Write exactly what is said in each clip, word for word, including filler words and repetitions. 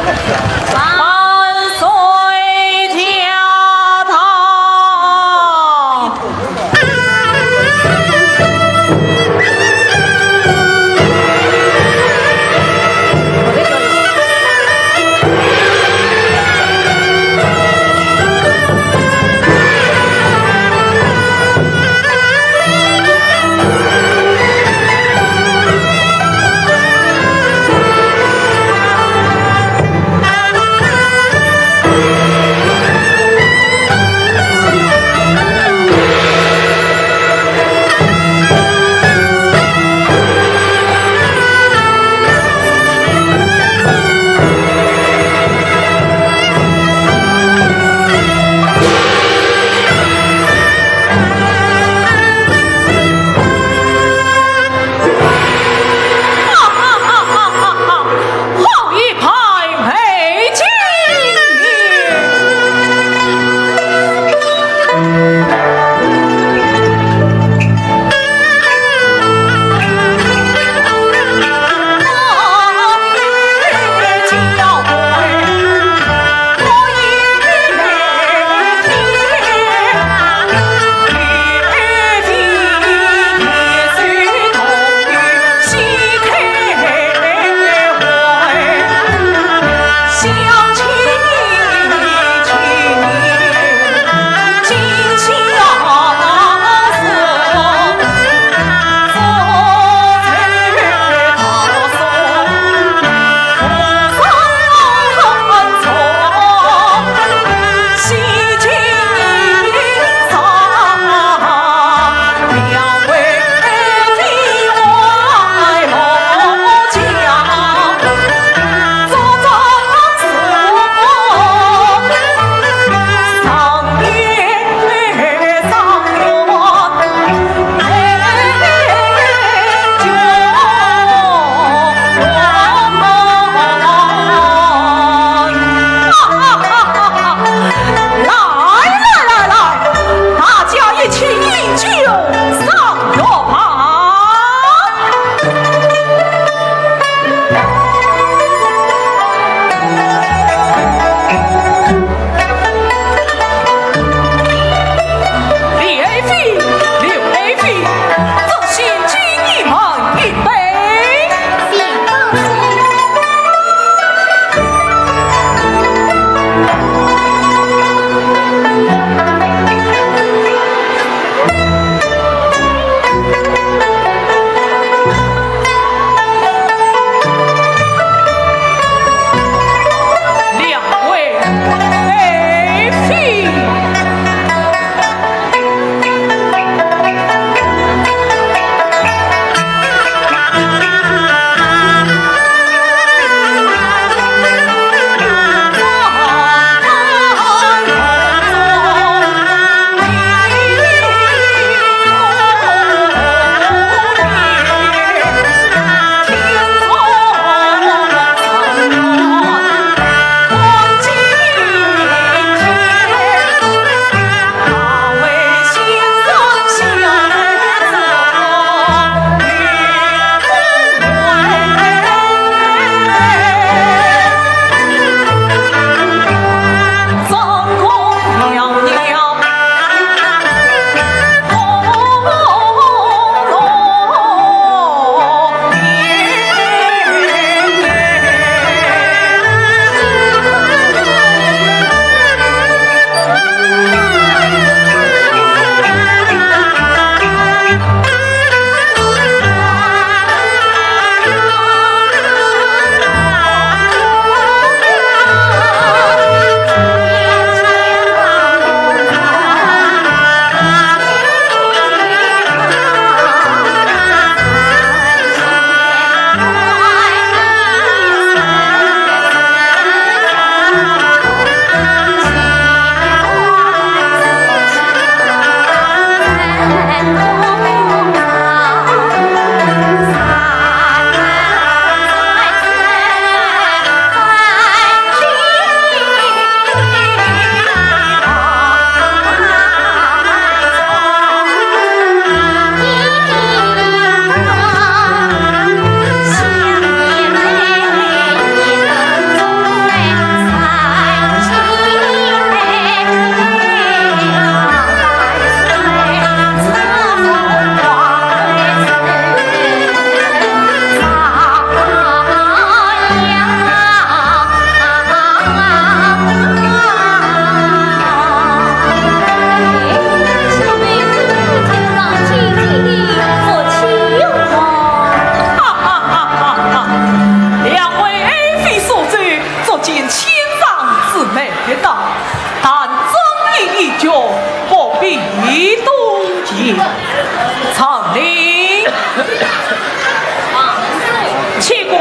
万岁驾到！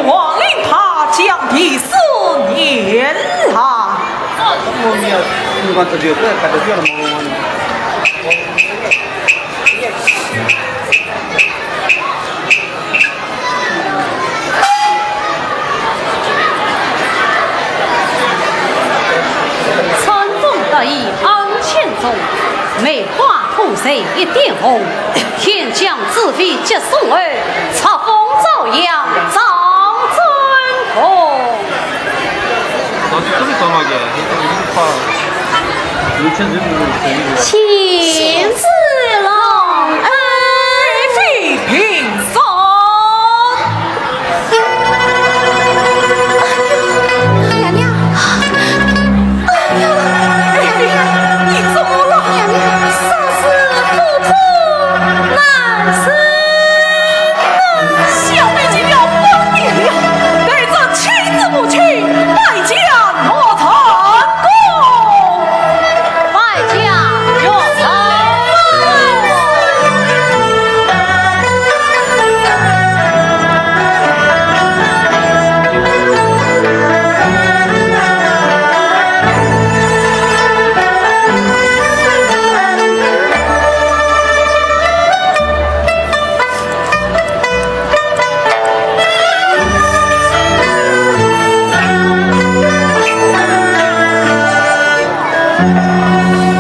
王令他将第四年来。春风得意恩情重，梅花吐蕊一点红。天降紫微接送后，册封昭阳赵正公。 请子龙恩惠平身。娘娘，哎呀，娘娘，你怎么了？娘娘，伤势腹痛难忍。 小妹已经要分娩了，待这妻子母亲拜见岳成公。拜见岳成公。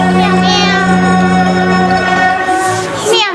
娘娘，娘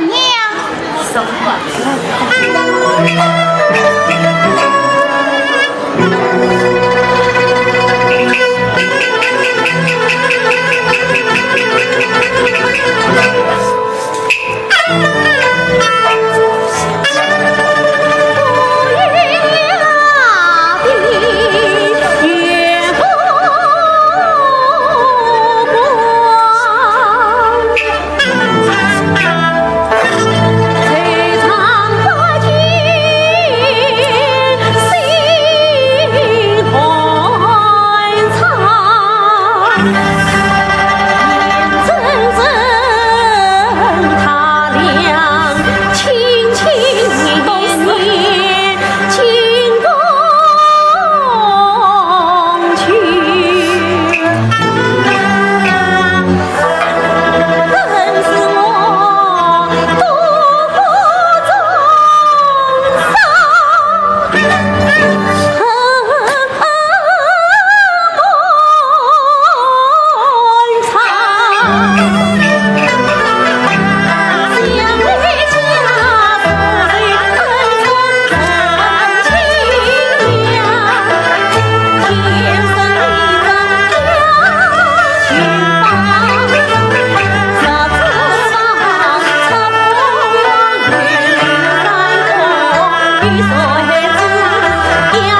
娘。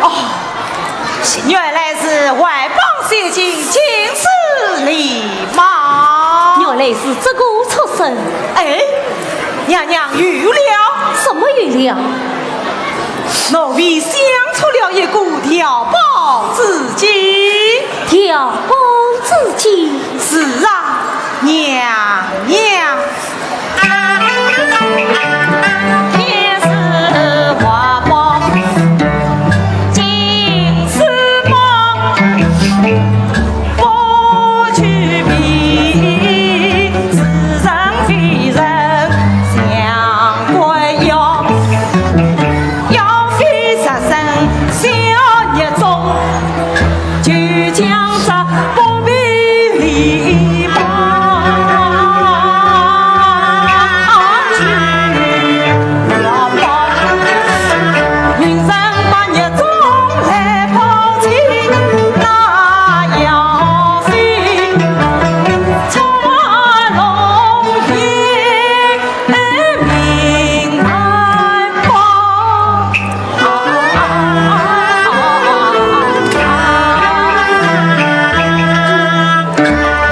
哦，原来是外邦小姐，见笑礼貌。原来是这个畜生。哎，娘娘有了。什么有了？奴婢想出了一个调包之计。调包之计？是啊，娘娘。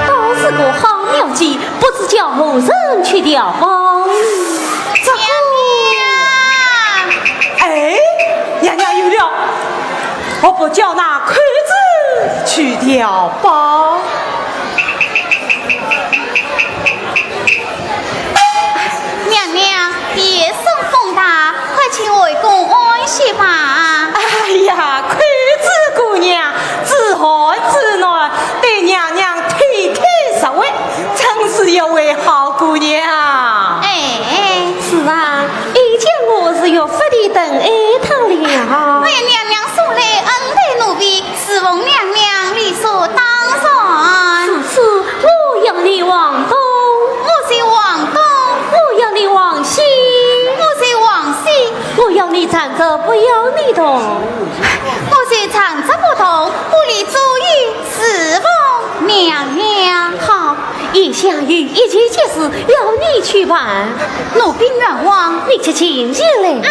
倒是个好妙计，不知叫何人去调包呢？这个……哎，娘娘有了，我不叫那寇珠去调包。 娘娘，夜深风大，快请回宫安歇吧。哎呀，寇珠姑娘，知寒知暖，对娘娘体贴入微，真是一位好姑娘。哎，是啊，以前我是越发地疼爱她了。为娘娘送来恩待奴婢，侍奉娘娘理所当然。如此，我要你往东，我就往东；我要你往西，我就往西；我要你站着，不要你动，我就站着不动，不离左右，侍奉娘娘。好， 眼下有一件急事要你去办。奴婢冤枉。你且进前来。啊。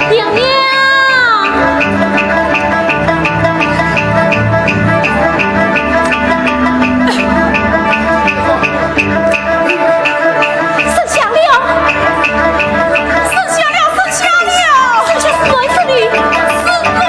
娘娘！ 生下了，生下了，生下了！生下是男是女？是男。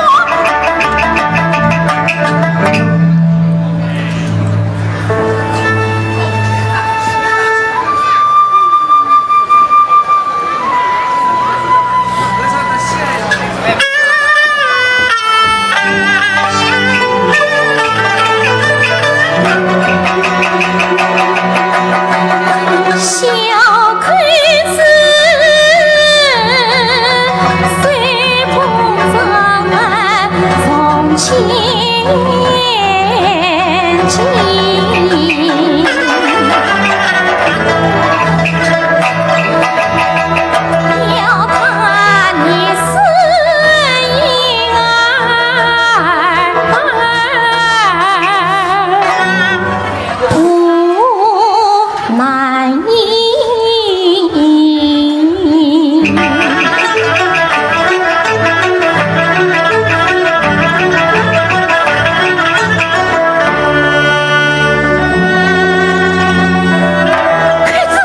快走，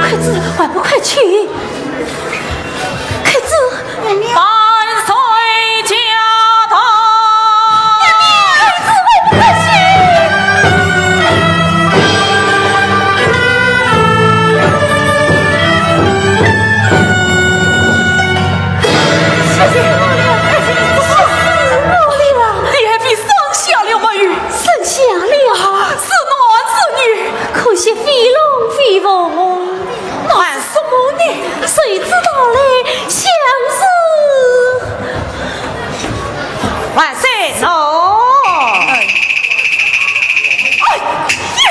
快走，还不快去！ 快走！万岁驾到！快走，快走！气死我了！气死我了！你还比生下了没有？生下了。是男是女？可惜非龙非凤。 那是什么呢？谁知道嘞？想是……万岁！喏。哎呀！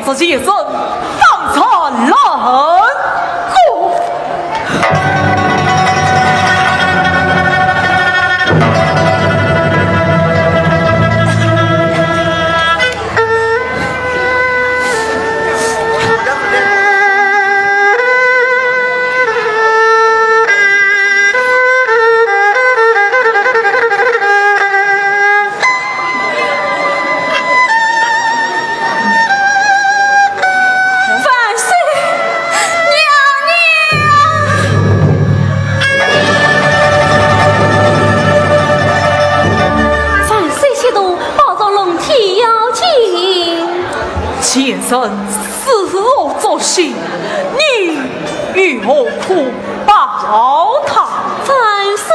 这些人当场冷宫。万岁，娘娘！万岁息怒，保重龙体要紧。贱人，是我作兴，你又何苦保她？万岁！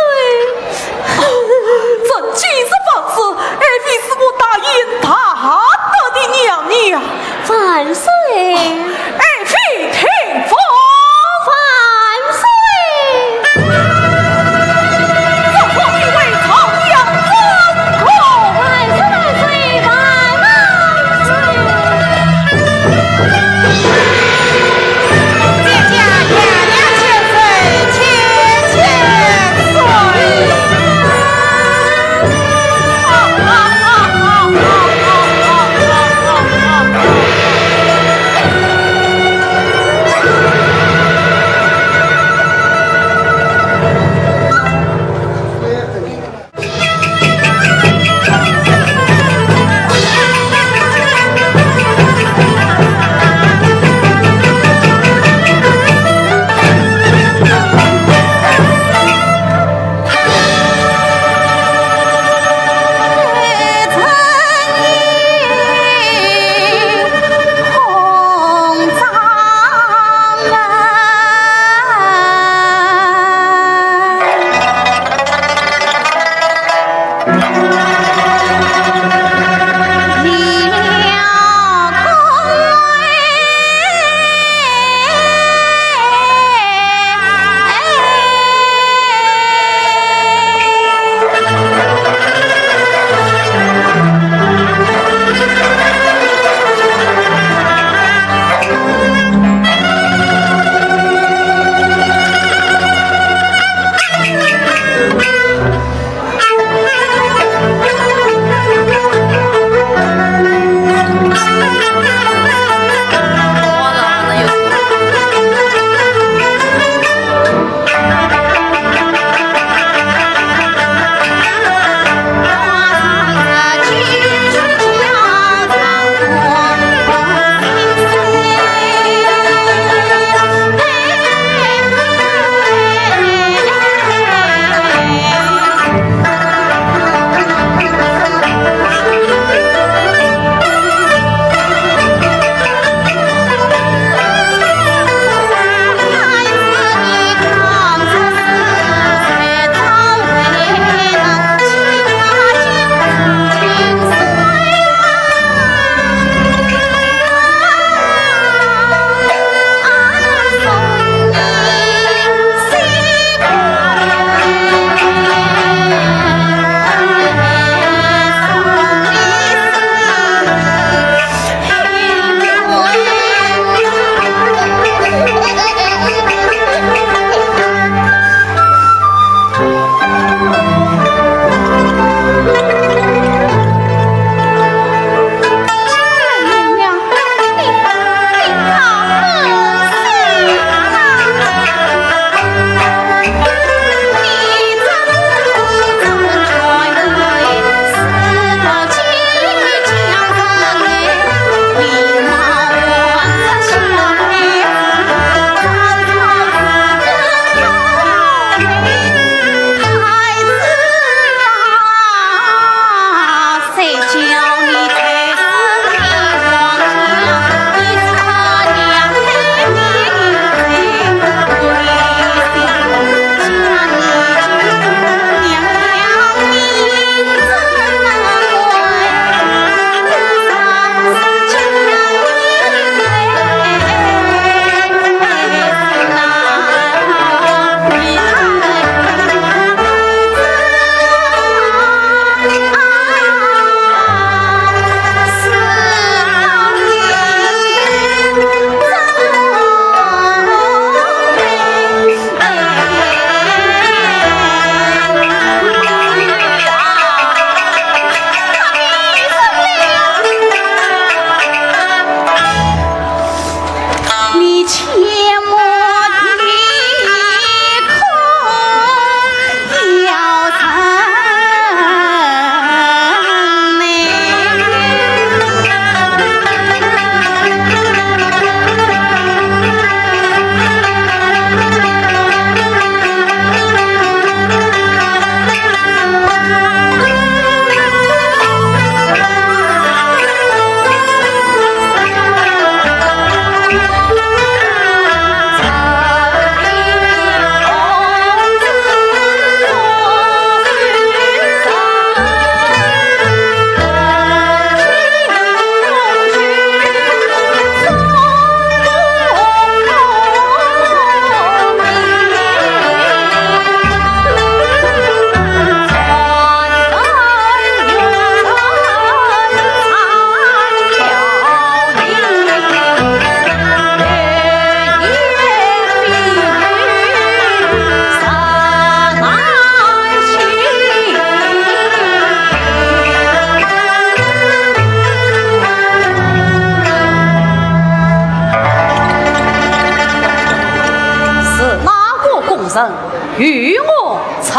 朕今日方知，爱妃是我大燕大德的娘娘。万岁！爱妃听封。万岁！朕封你为长江分公。万岁万岁万万岁！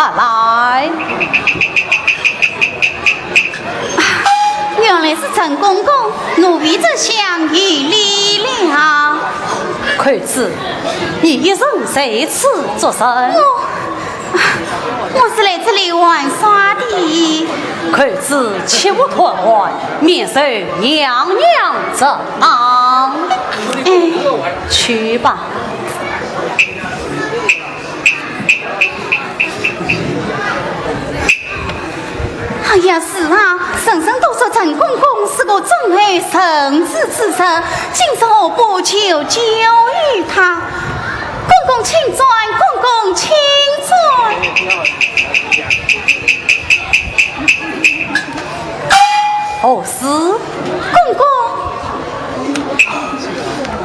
啊，来。原来是陈公公，奴婢这厢有礼了。寇珠，你一人在此做甚？我，我是来这里玩耍的。寇珠，切勿贪玩，免受娘娘责打。哎。去吧。 哎呀，是啊，人人都说陈公公是个忠厚仁慈之人，今日何不就教育他？公公请转，公公请转。何事？公公，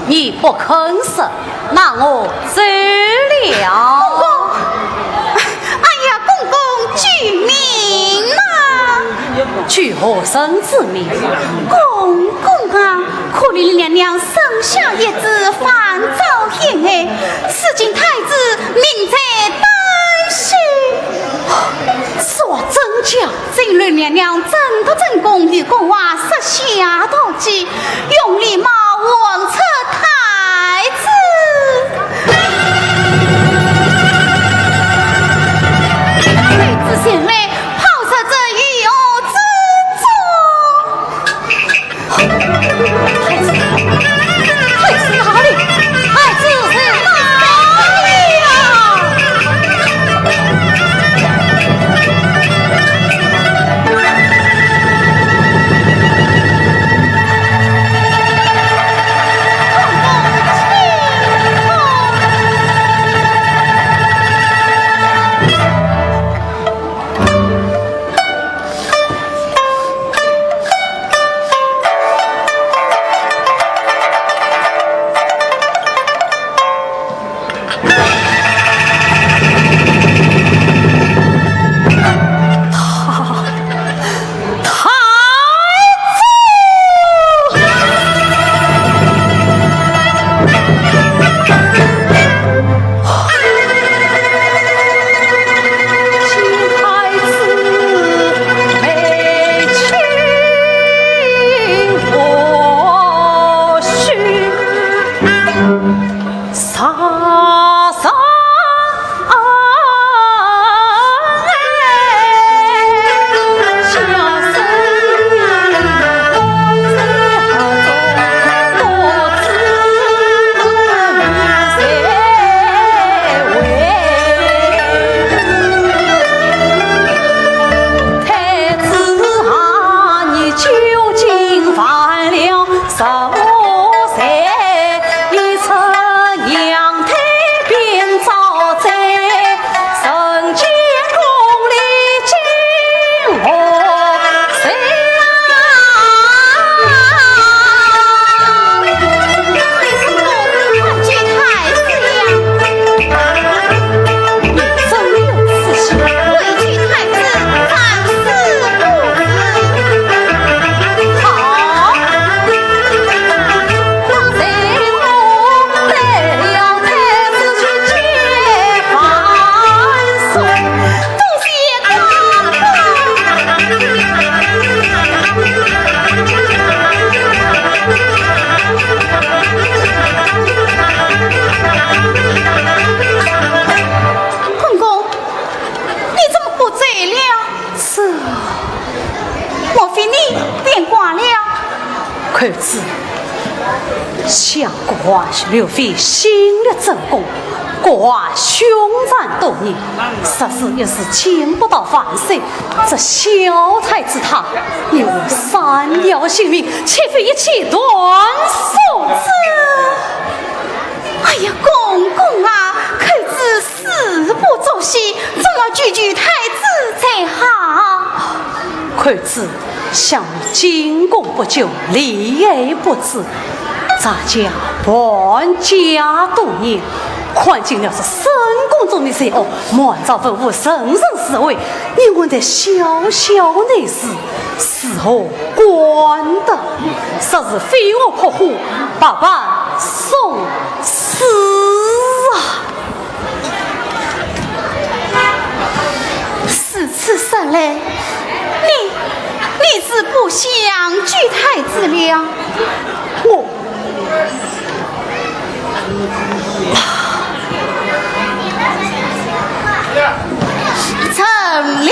你不肯说，那我走了。公公，哎呀，公公，救命啊！救何人之命？公公啊，可怜的娘娘生下一子烦躁眼爱，如今太子命在旦夕。说真假？ 今日娘娘正搭陈公与郭槐设下毒计，用礼貌warn出太子。太子前来，炮制这御屋之中。 太子，太子哪里？太子在哪里呀？公公，你怎么不走了？是啊。莫非你变卦了？寇珠，想郭槐刘妃心力正宫，郭槐凶残多疑，实是一时见不到反手。这萧太子他又有三条性命，岂非一箭断送？这，哎呀，公公啊，寇珠誓不作戏，总要救救太子才好。寇珠，想你进宫不久，立案不知，咱家搬家多年，看尽了这深宫中的罪恶，满朝文武，人人自危，你我这小小内侍，如何管得？实是飞蛾扑火，白白送死啊！哎，你，你是不想娶太子了？我，陈琳。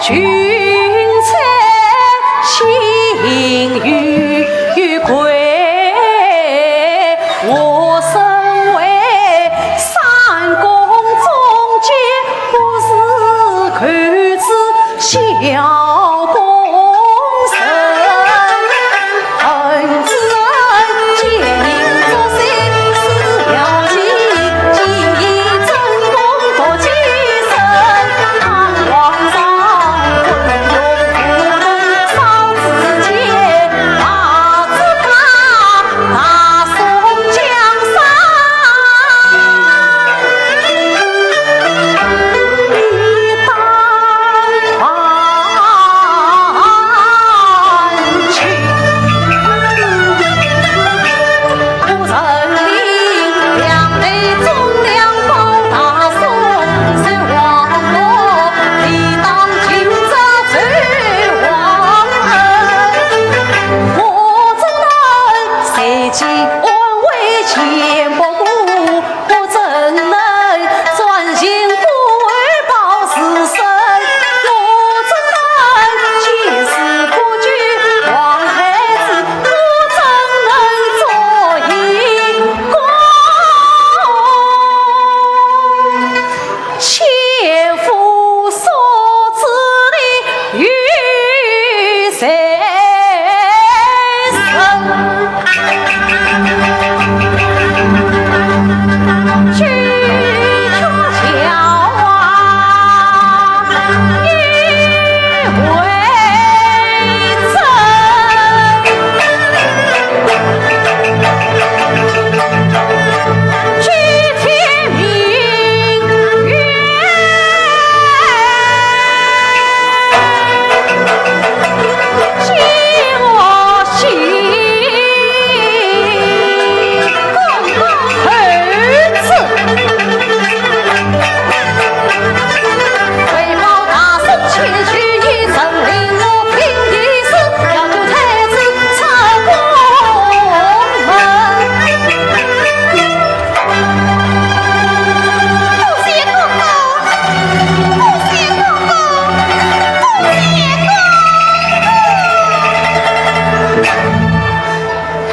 君臣情与归，我身为三公中间，不是狗子小公人。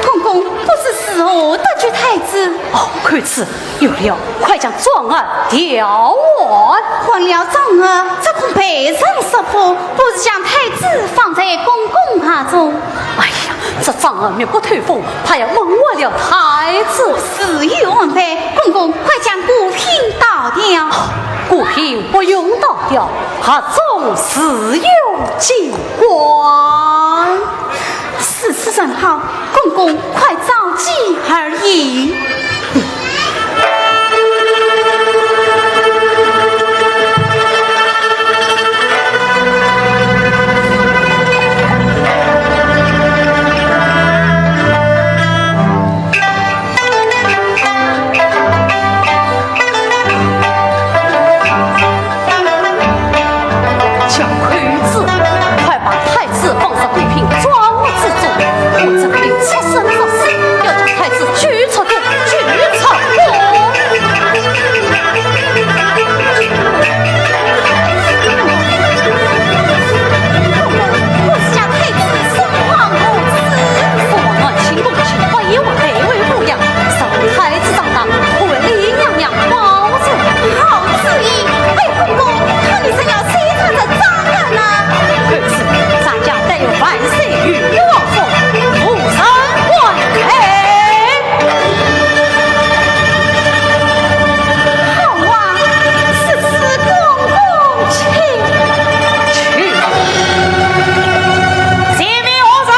公公，不知是何人得罪太子？哦，寇珠，有了，快将障儿调换。换了障儿，只恐被人识破，不如将太子放在公公怀中。哎呀，这障儿密不透风，怕要闷坏了太子。自有安排，公公快将顾廷倒掉。哦，顾廷不用倒掉，盒中自有机关。 如此甚好，公公快召继而行。小寇珠，快把太子放上一品庄子中，我这里出生入死，要将太子救出宫，救出宫。我是将太子送往何处？送往南清宫去，把一位太后抚养，让太子长大， 为李娘娘报仇。好主意！哎，公公，看你是要谁看着张人呐？可是咱家带有万岁御医皇封，无人管控。好啊，如此公公请。去吧。前面何人？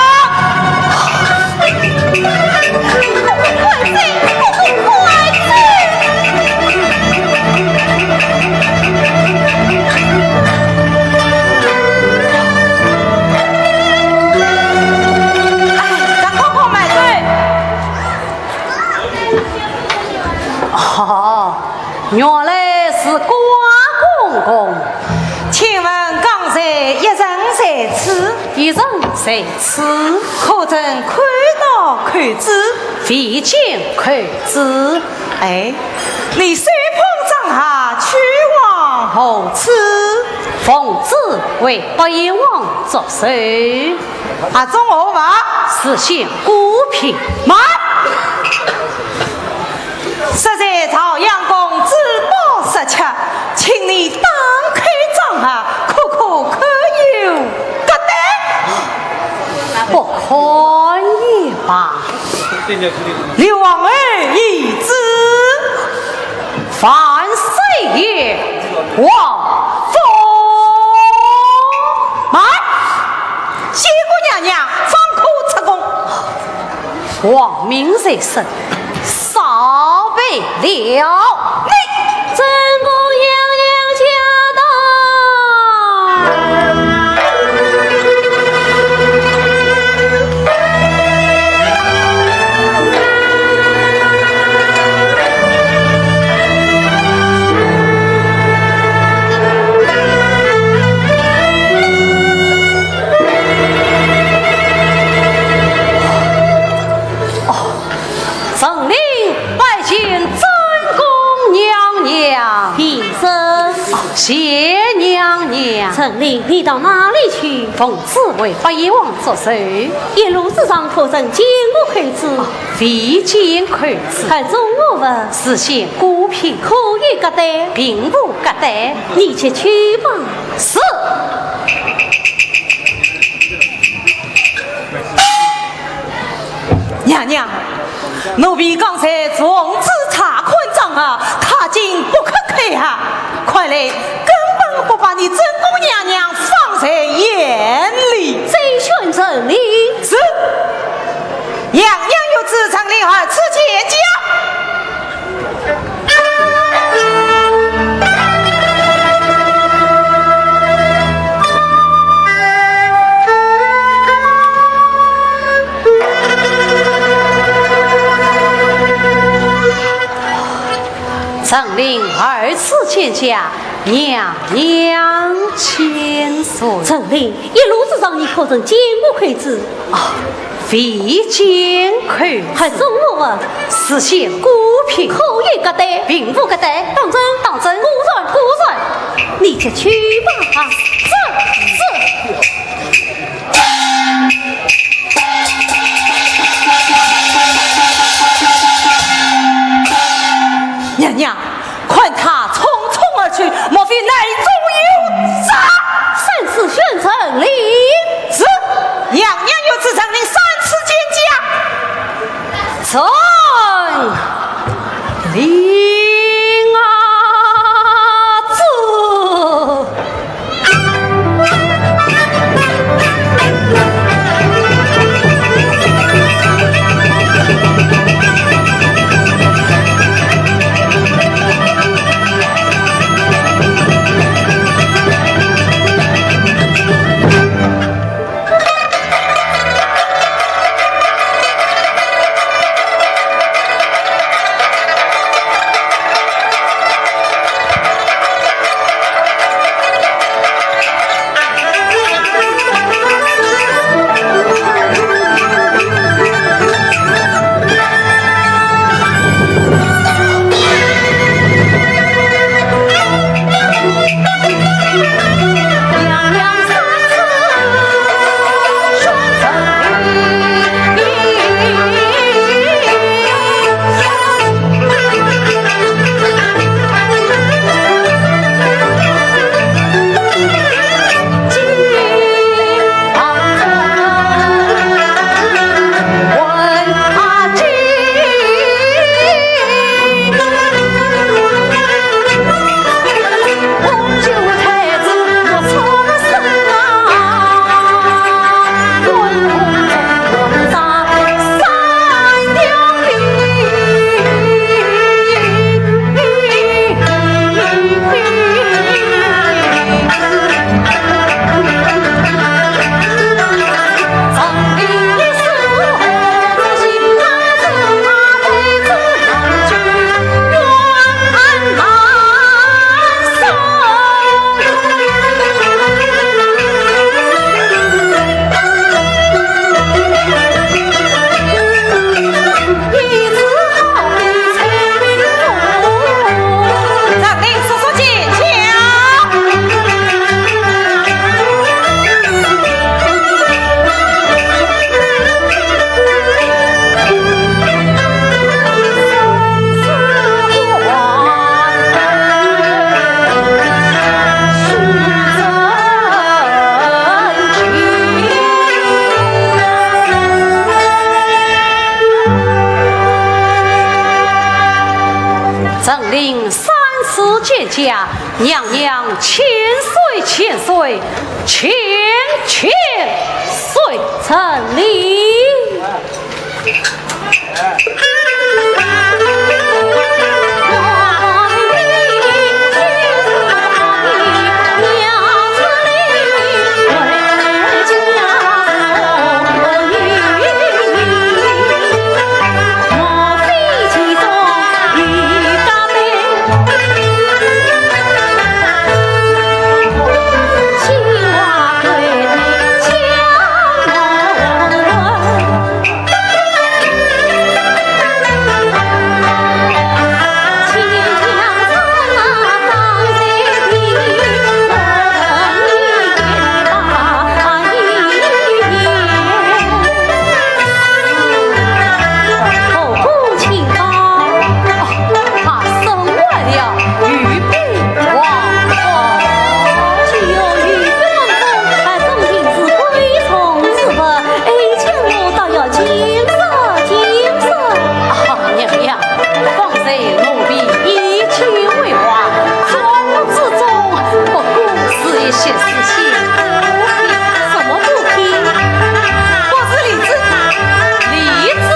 哦，原来是关公公。请问刚才一人在此？ 一人在此。可曾看到寇珠？未见寇珠。哎，你手捧障儿去往何处？奉旨为八贤王祝寿。啊，祝贺吧。是献果品。慢！适才朝阳宫珠宝失窃，请你打开掌盒，可可看有夹带？不看也罢。刘皇后懿旨。 万岁爷，王封。慢！见过娘娘，方可出宫。皇命在身，少陪了。你……正宫娘娘驾到。 哦，陈琳拜见正宫娘娘。平身。哦，谢娘娘。陈琳，你到哪里去？奉旨为八贤王祝寿。一路之上可曾见过寇珠？未见寇珠。还送我物？是献果品。可有夹带？并无夹带。你且去吧。是。 娘娘，奴婢刚才从仔查看掌盒，他竟不肯开盒，看来根本不把你正宫娘娘放在眼里。遵循陈琳。是。娘娘有旨，陈琳二次见驾。 陈琳二次见驾，娘娘千岁。陈琳，一路之上你可曾见过寇珠？啊，未见寇珠。还送我物？是献果品。可有夹带？并无夹带。当真？当真。果然？果然。你且去吧。啊，是，是。 娘娘，看他匆匆而去，莫非内中有诈？三次宣陈琳。是，娘娘有旨，陈琳三次见驾。陈琳啊，这 啊，家，娘娘千岁千岁千千岁。陈礼。啊，娘娘，方才奴婢一句未话，中之中不过是一些事情，什么不平？不是李子，李子，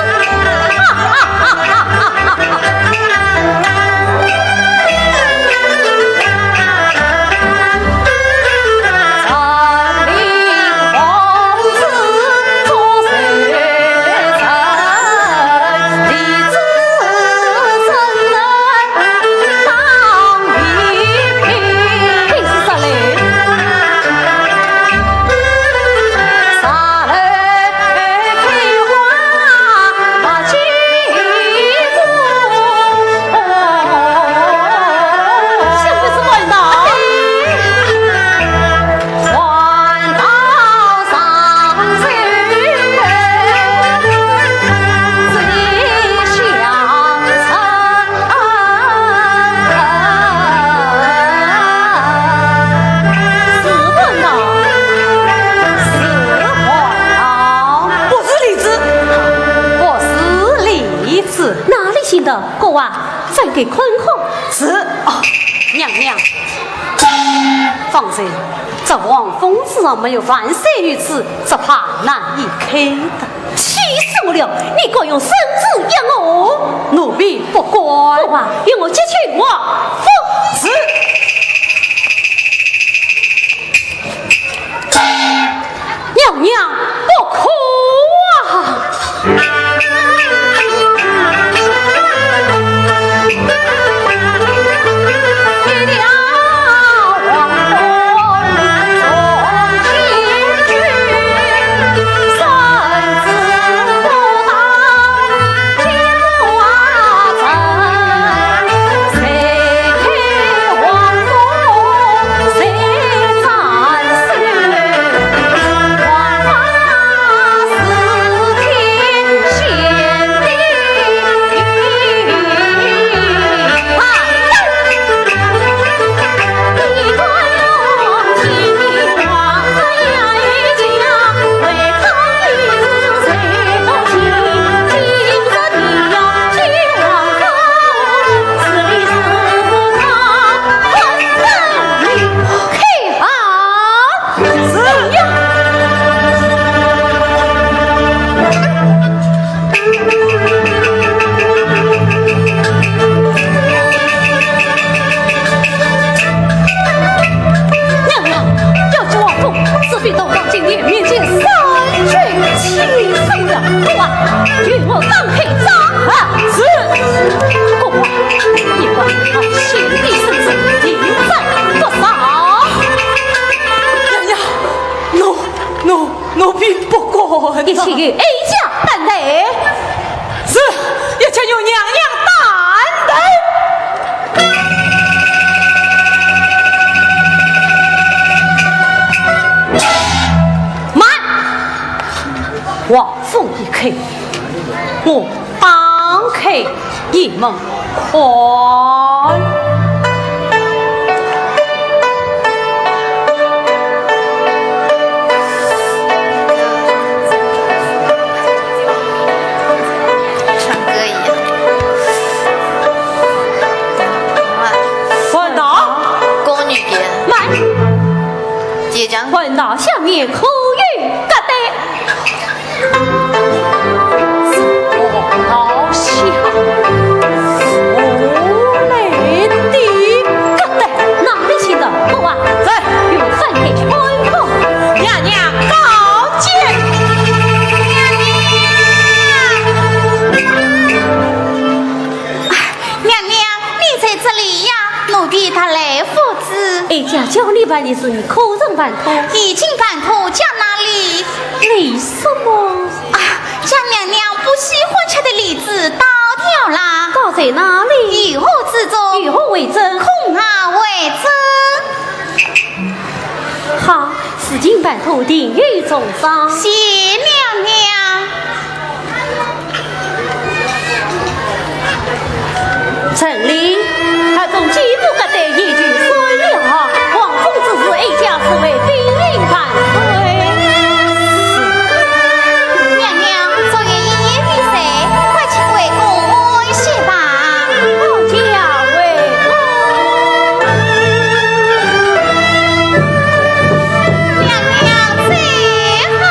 哈哈哈哈哈哈！不是李子，不是李子。哪里寻得？给我再给看看。是。哦，娘娘，方才这黄蜂子上没有万岁御赐，只怕难以开的。气死我了！你敢用圣旨压我？奴婢不敢。给我，与我揭去黄蜂子。是。 娘娘不可啊！娘娘，要救王后，势必到方卿面前三跪。气死我了！给我，与我展开掌！啊，是。给我，你们前的圣旨，定斩不赦。娘娘，奴，奴， 奴婢不敢。一切由哀家担待。是，一切由娘娘担待。慢！王府一开，我打开 你们看。唱歌一样。哇，哇，那也讲，问那下面可有夹带？老相，何来的夹带？哪里寻得？我啊，在。与我翻开去看看。娘娘高见。娘娘。哎，娘娘，你在这里呀？奴婢特来复旨。哀家叫你办的事，你可曾办妥？已经办妥，将那梨……梨什么？啊，将娘娘不喜欢吃的梨子倒掉啦。倒在哪里？御户之中。以何为证？控告为证。好，事情办妥，定有重赏。谢娘娘。 陈琳，她从继母搿搭已经说了，王峰之事哀家是会禀明万岁。娘娘，昨夜一夜未睡，快请回宫安歇吧。哀家回宫。娘娘走好。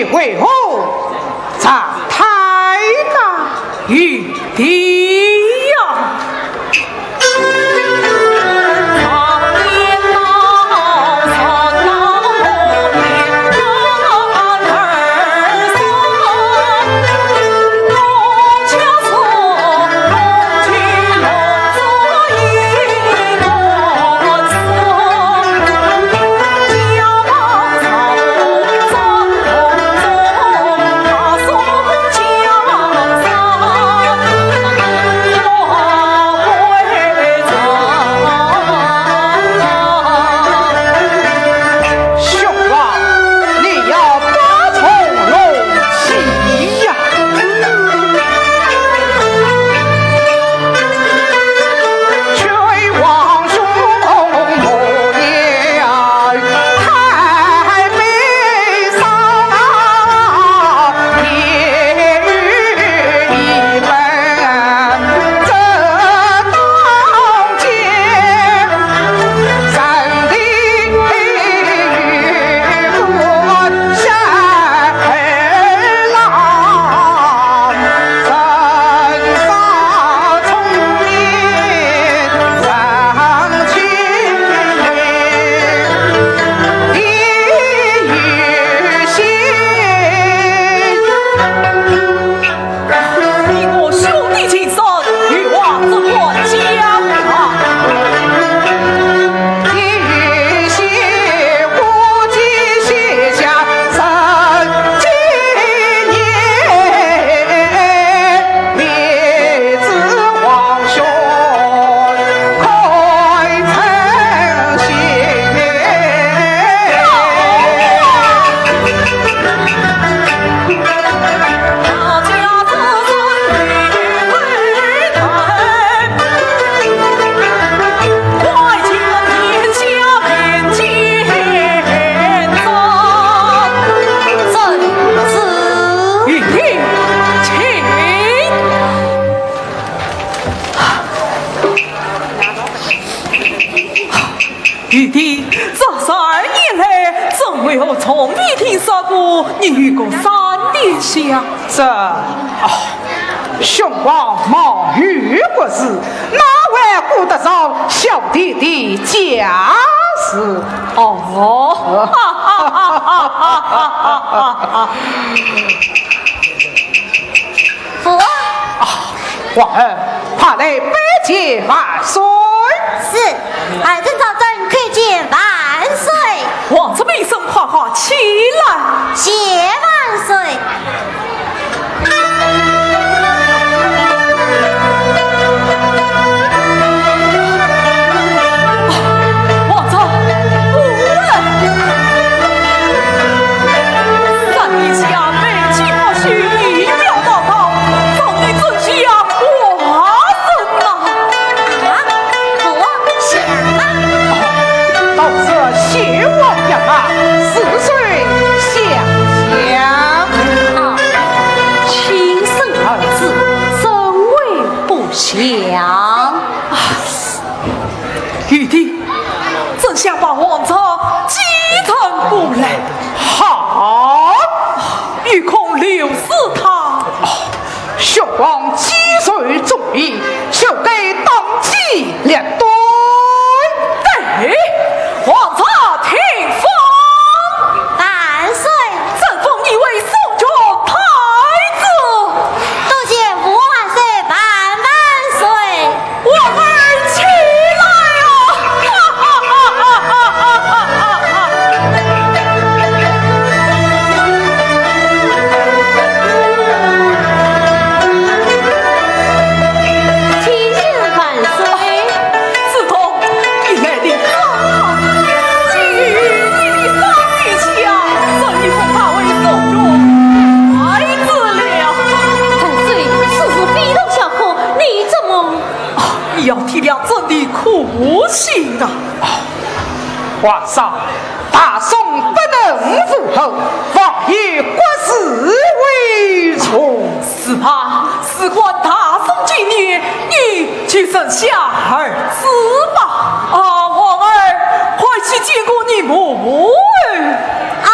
为何长叹呐？玉帝呀！兄啊，你要打从容起呀！ 你我兄弟情深，有话只管讲啊。玉帝，这十二年来，朕为何从未听说过你有个三殿下？这，哦，兄王貌与国师，哪还顾得上小弟的家事？哦，哈哈哈哈哈哈哈哈哈！ 父王。啊，皇儿，快来拜见万岁。是，儿臣赵祯叩见万岁。皇子平身，快快起来。谢万岁。 皇上，夫人，三殿下背弃父训，以表报告，皇帝怎下官人呐？啊，父王想啊。到这先王呀，是谁想想？啊，亲生儿子，怎会不想？啊， 玉帝，朕想把皇上继承过来。好，有空留使他。哦，兄王既受重病，就该当机立断。对，皇上听封。万岁。朕封你为宋国太子。多谢父王万岁万万岁。 我儿起来啊！哈哈哈哈哈哈哈哈！请见万岁。子通，你来得正好，今日你的三殿下，朕已封他为宋国太子了。万岁，此事非同小可，你怎么 啊，你要体谅朕的苦心啊！皇上，大宋不能无后，望以国事为重。是啊，事关大宋基业，你就认下儿子吧。啊，皇儿，快去见过你母后。啊。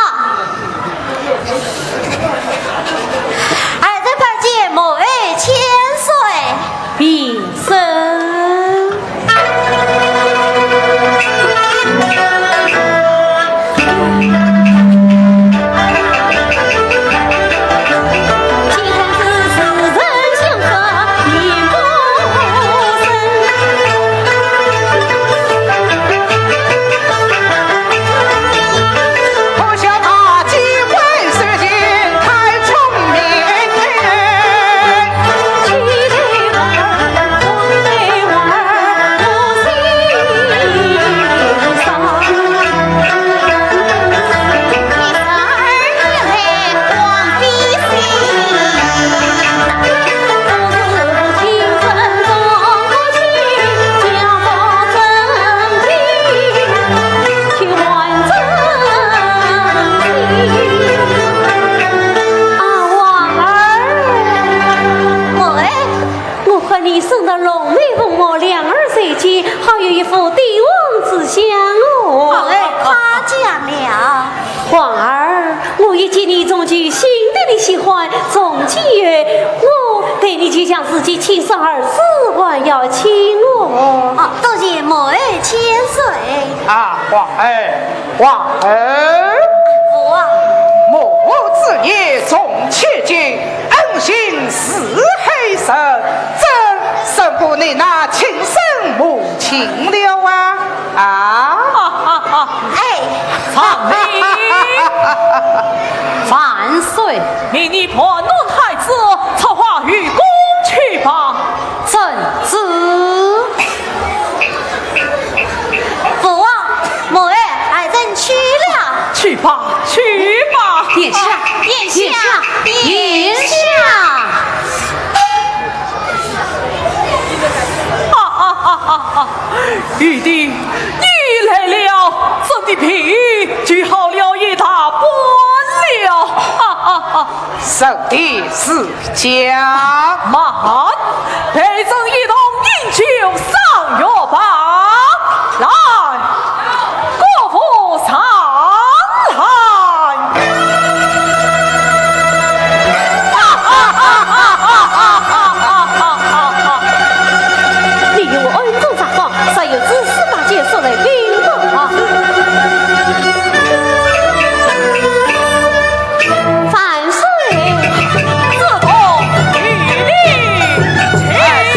从今以后，我对你就像自己亲生儿子，还要亲我。哦，多谢母后千岁。啊，皇后，皇后。父王。母子也重千金，恩情似海深，怎胜过你那亲生母亲了啊？啊？哎， 传令，万岁，命你盘问太子，策划御宫去吧。遵旨。父王，母后，儿臣去了。去吧，去吧。殿下，殿下，殿下。哈哈哈哈哈！ 玉帝，你来了，朕的病就好了一大半了。哈哈哈！圣帝赐驾。慢，陪朕一同饮酒赏月吧。来，各府上来。 你与我暗中撒谎，谁有知司马迁速来禀报啊？万岁！自古以来，万岁！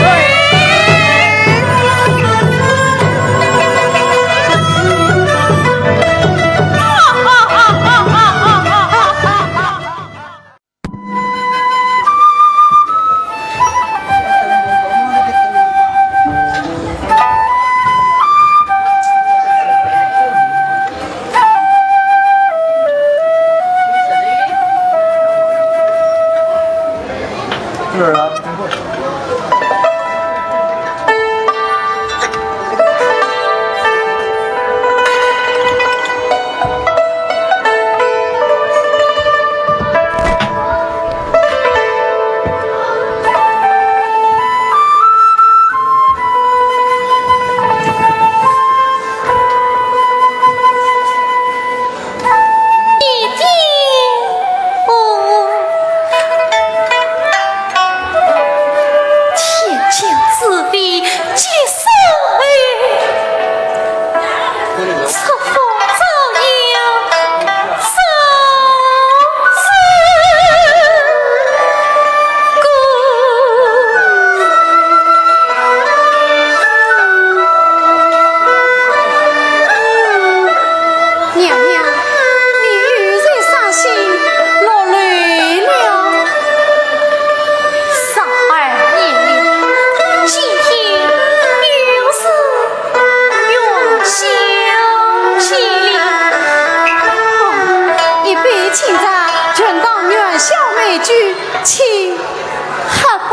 天降之位，既受 赐福照耀，照之光。娘娘，你又在伤心落泪了。十二年里，今天又是 元宵节。哦，一杯清茶，全当元宵美酒，请喝吧。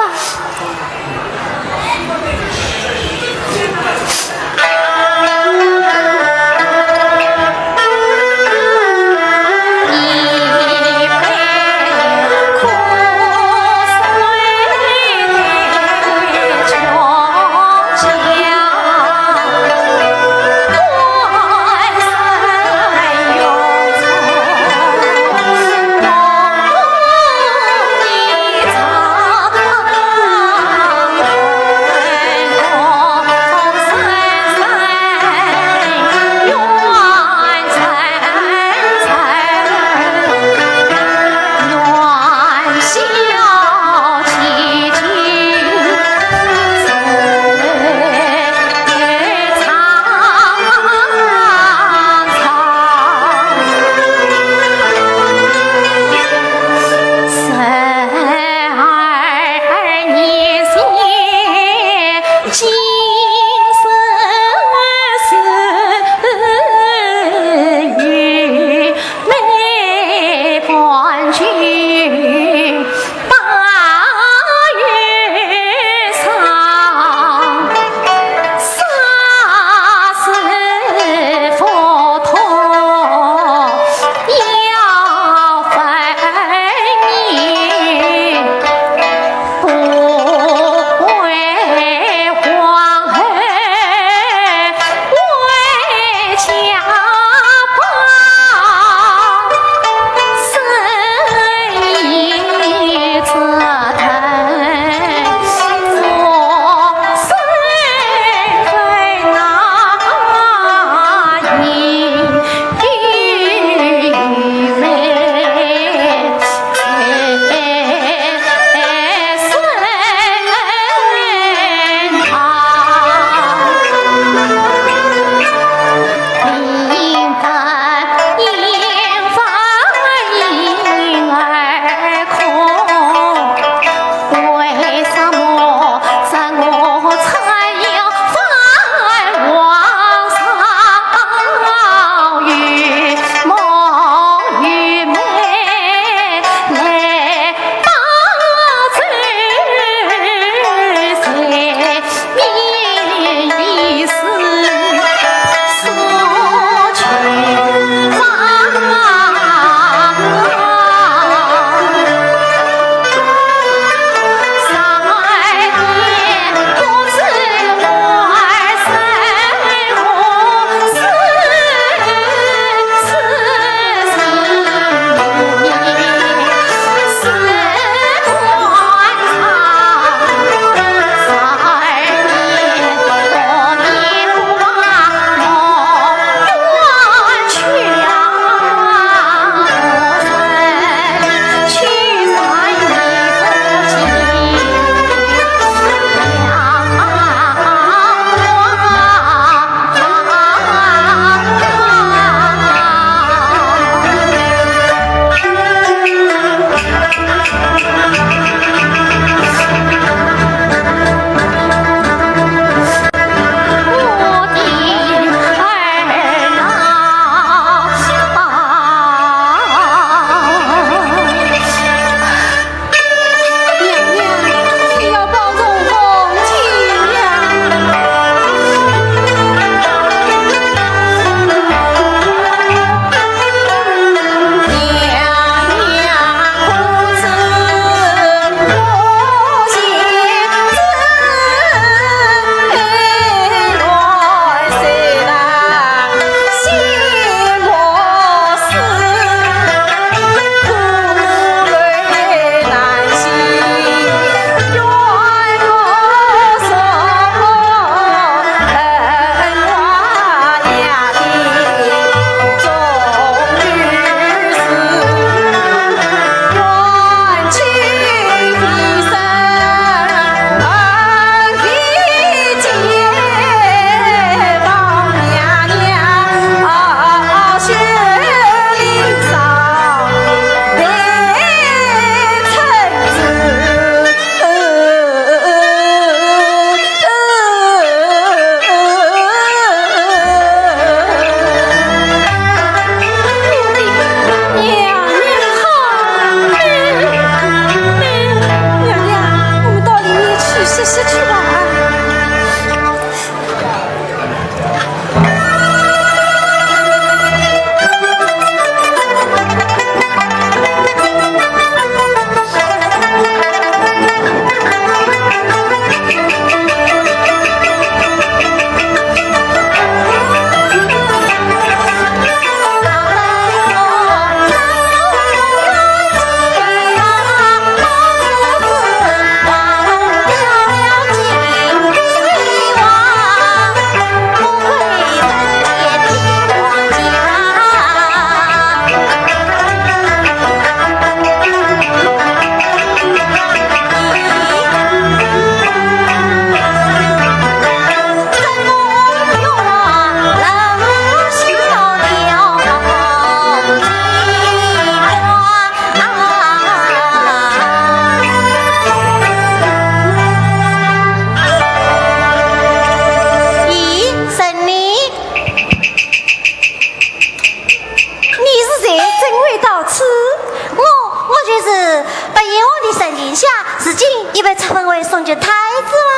太子啊！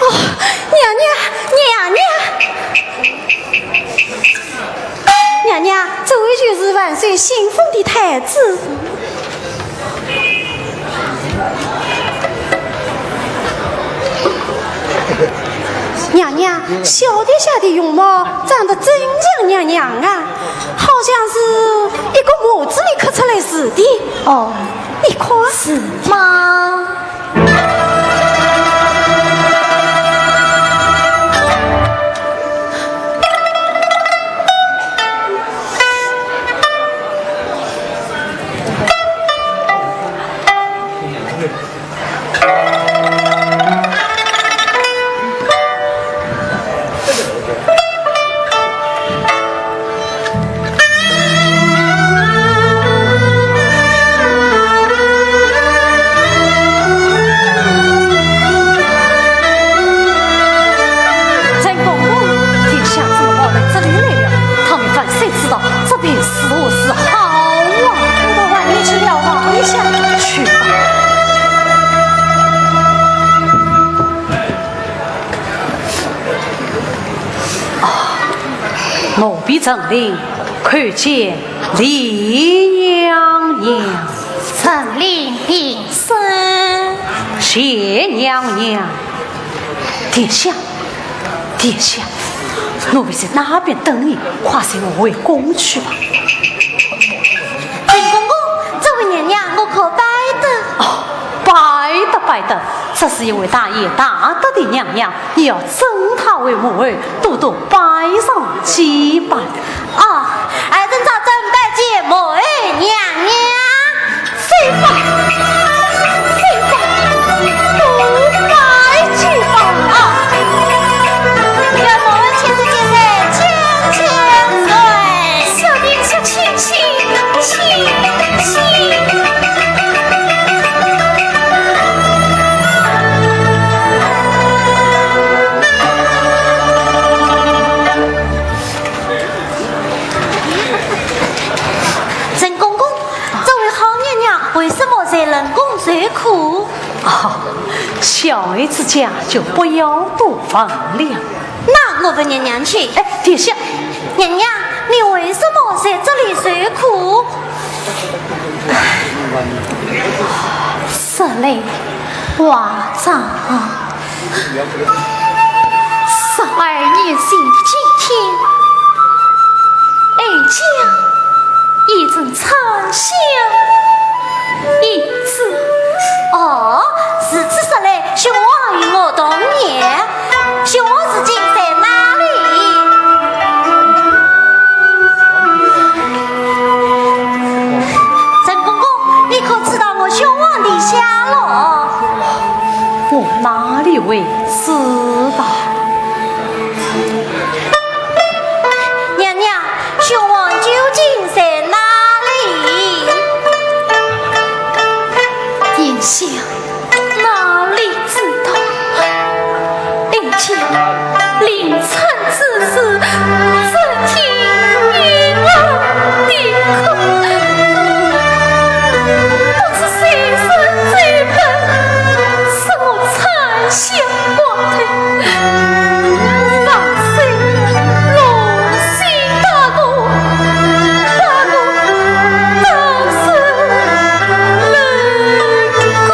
哦，娘娘，娘娘，娘娘，这位就是万岁新封的太子。娘娘，小殿下的容貌长得真像娘娘啊，好像是一个模子里刻出来似的。哦，你看。是吗？ 陈公公，殿下怎么跑到这里来了？倘若万岁知道，这便如何是好啊！我到外面去瞭望一下。去吧。 啊，奴婢陈琳叩见李娘娘。陈琳平身。谢娘娘。殿下，殿下，奴婢在那边等你，快随我回宫去吧。陈公公，这位娘娘我可拜得？哦，拜得，拜得。 这是一位大贤大德的娘娘，你要尊她为母后，多多拜上几拜。啊，儿臣照正拜见母后娘娘。走吧，走吧，多拜几拜。啊，愿母后千岁千岁千千岁。小弟这请，请，请。 陈公公，这位好娘娘为什么在冷宫受苦？哦，小孩子家就不要多问了。 那我问娘娘去。哎，殿下。娘娘，你为什么在这里受苦？说来话长。十二年前的今天，哀家也曾参详一次。哦，如此说来，兄王与我同年。 兄王如今在哪里？陈公公，你可知道我兄王的下落？我哪里会知道？娘娘，兄王究竟在哪里？殿下， 哪里知道？哀家临参之时，只听女儿啼哭，不知谁人奏本，说我参详寡断。万岁龙心大怒，把我打入冷宫。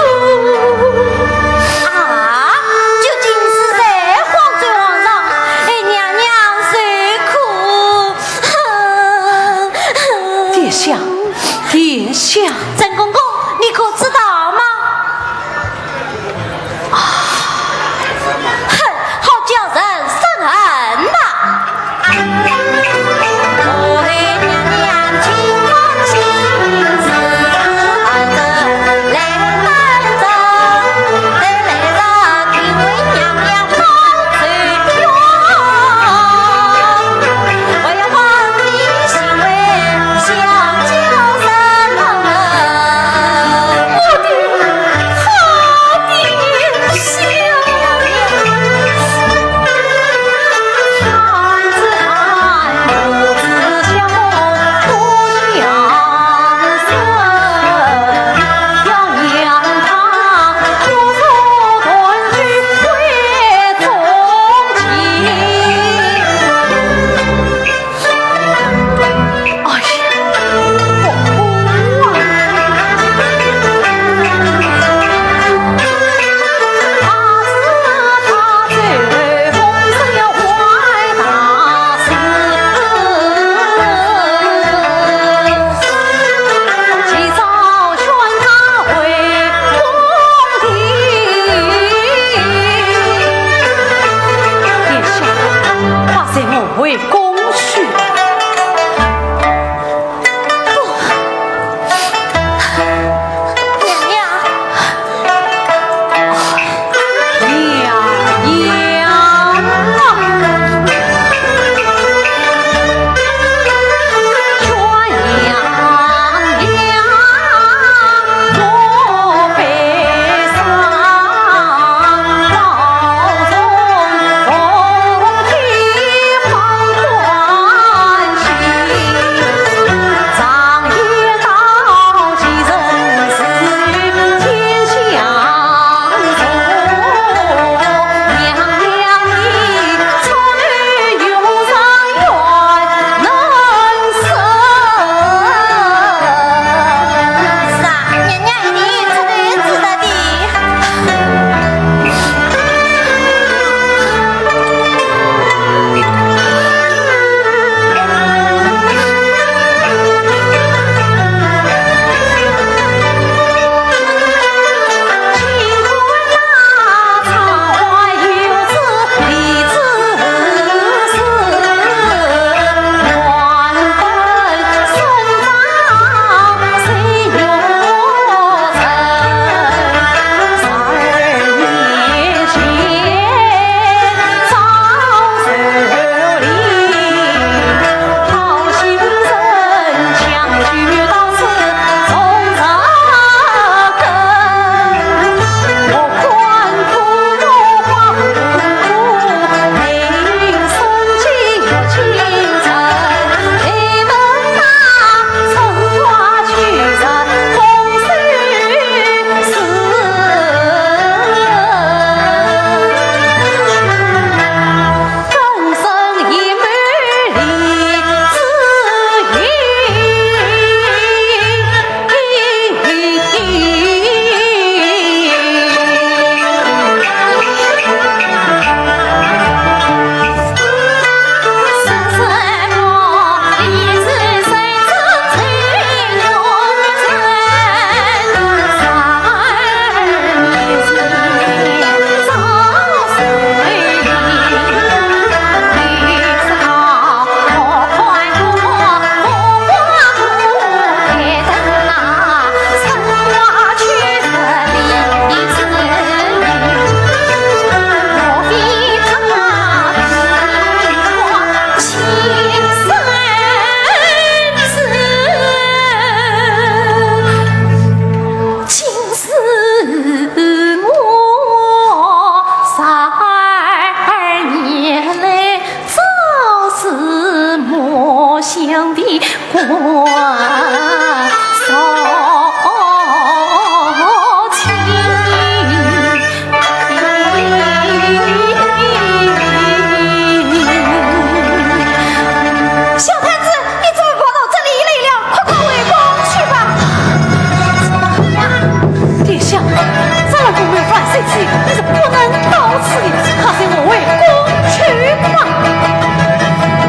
这个宫女樊胜妻，你是不能到此的，快随我回宫去吧。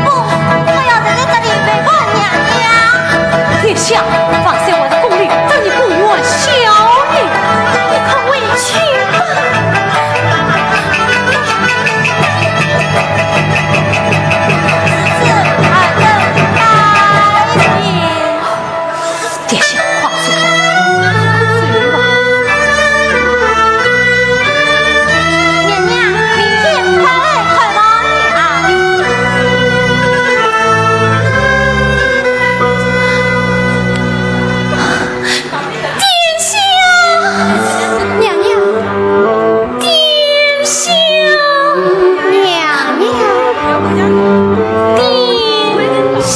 不，我要留在这里陪伴娘娘。殿下，樊胜还是宫女，这里宫女还小呢，你快回去吧。是，俺们答应。 殿下，快走吧，快走吧。娘娘，明天快来看望你啊。殿下，娘娘。 殿下，娘娘，殿下。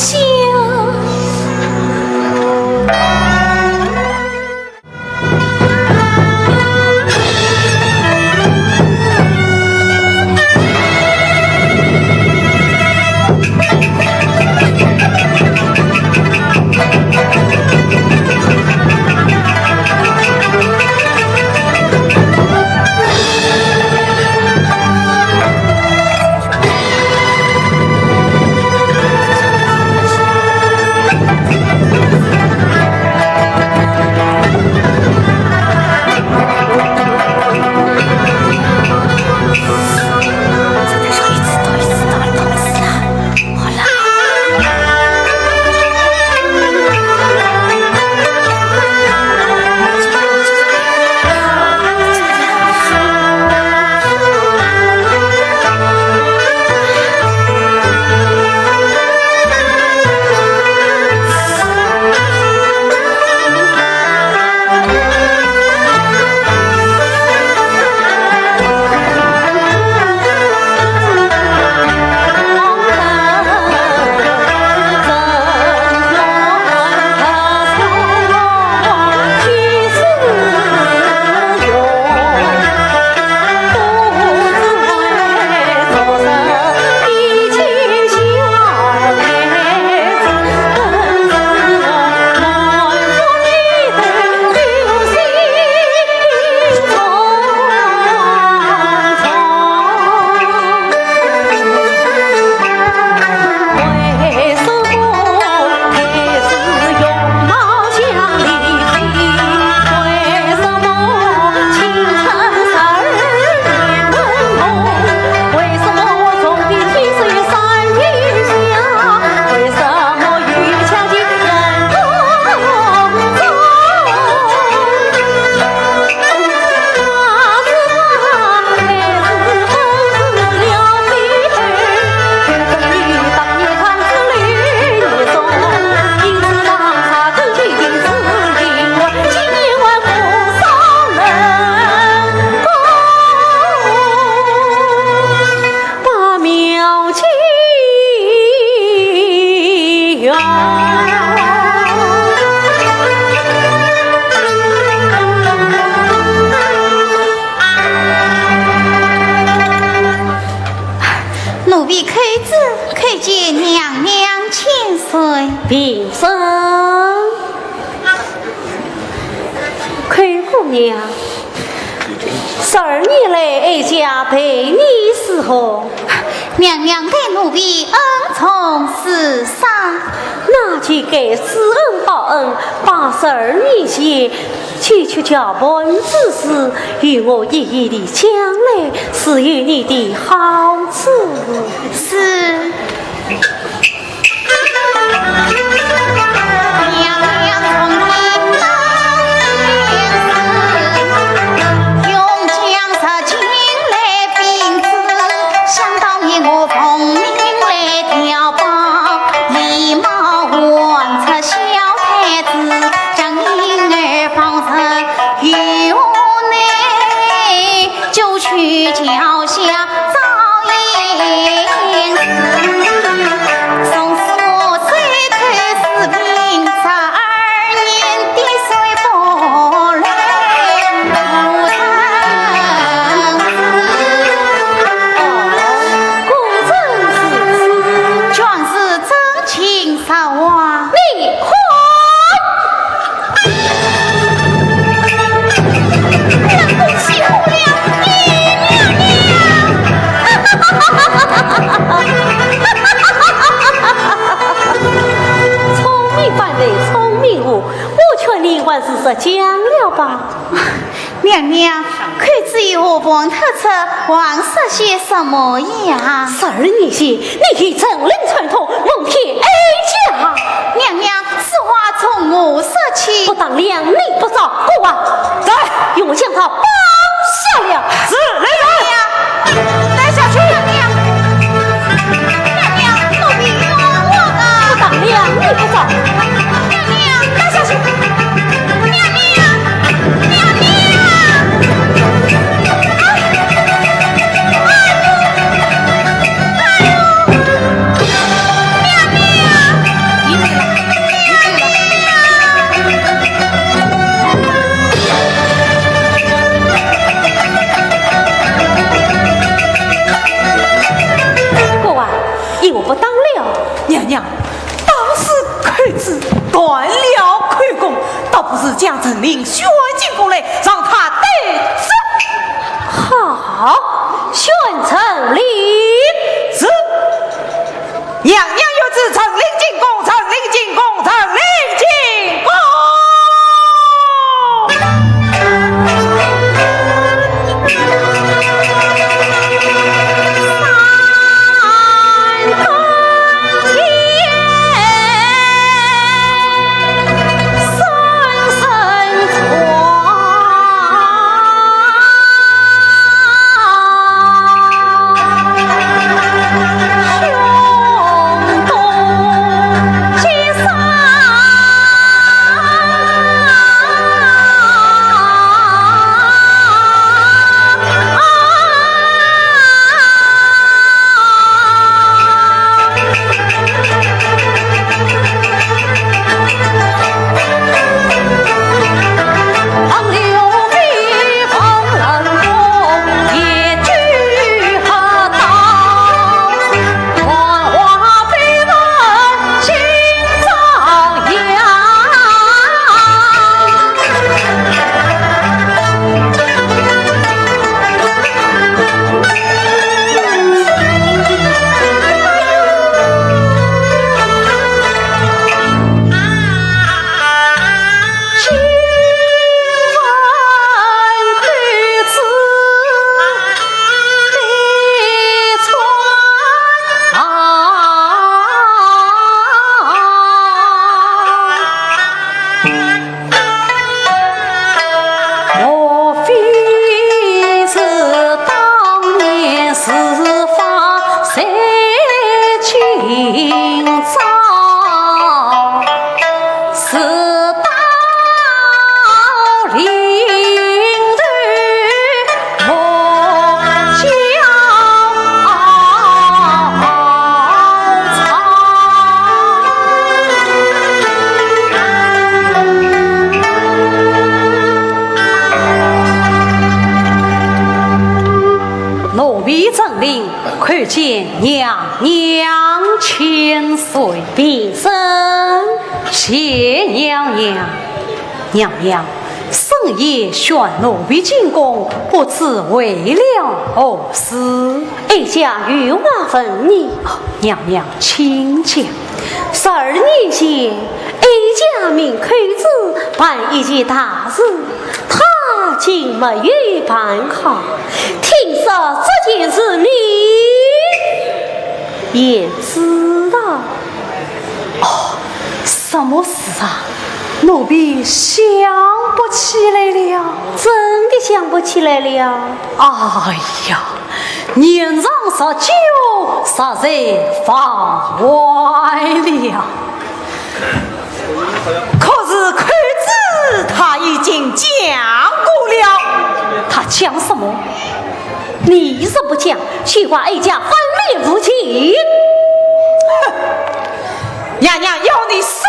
奴婢叩见，叩见娘娘千岁。平身。 寇姑娘，十二年来哀家待你如何？娘娘待奴婢恩重如山。那就该知恩报恩，把十二年前九曲桥畔之事与我一一地讲来，自有你的好处。是。 就去桥下照应时，从此我垂头是病，十二娘娘，寇珠与何凤偷吃，还说些什么呀？十二年前，你与陈琳串通，谋害哀家。娘娘，此话从何说起？不打两你不招，给我，来，用我将他绑下来。是，来人！娘娘，带下去。娘娘，娘娘，奴婢冤枉啊！不打两你不招。娘娘，带下去。娘娘，娘娘。郭槐，因何不打了？娘娘，打死寇珠，断了寇宫，倒不如将陈琳宣进宫来，让她待罪。好，宣陈琳。是。娘娘谕旨，陈琳进宫，陈琳进宫，陈琳进宫。莫非是当年是发在今朝，是到临头莫叫 奴婢陈琳叩见娘娘千岁。平身。谢娘娘。娘娘，深夜宣奴婢进宫，不知为了何事？哀家有话问你。娘娘，请讲。十二年前，哀家命寇珠办一件大事，她竟没有办好。听说这件事你也知道？哦，什么事啊？奴婢想不起来了。真的想不起来了？哎呀，年长日久，实在忘怀了。 可是寇珠她已经讲过了。她讲什么？你若不讲，休怪哀家翻脸无情。哼，娘娘要你死，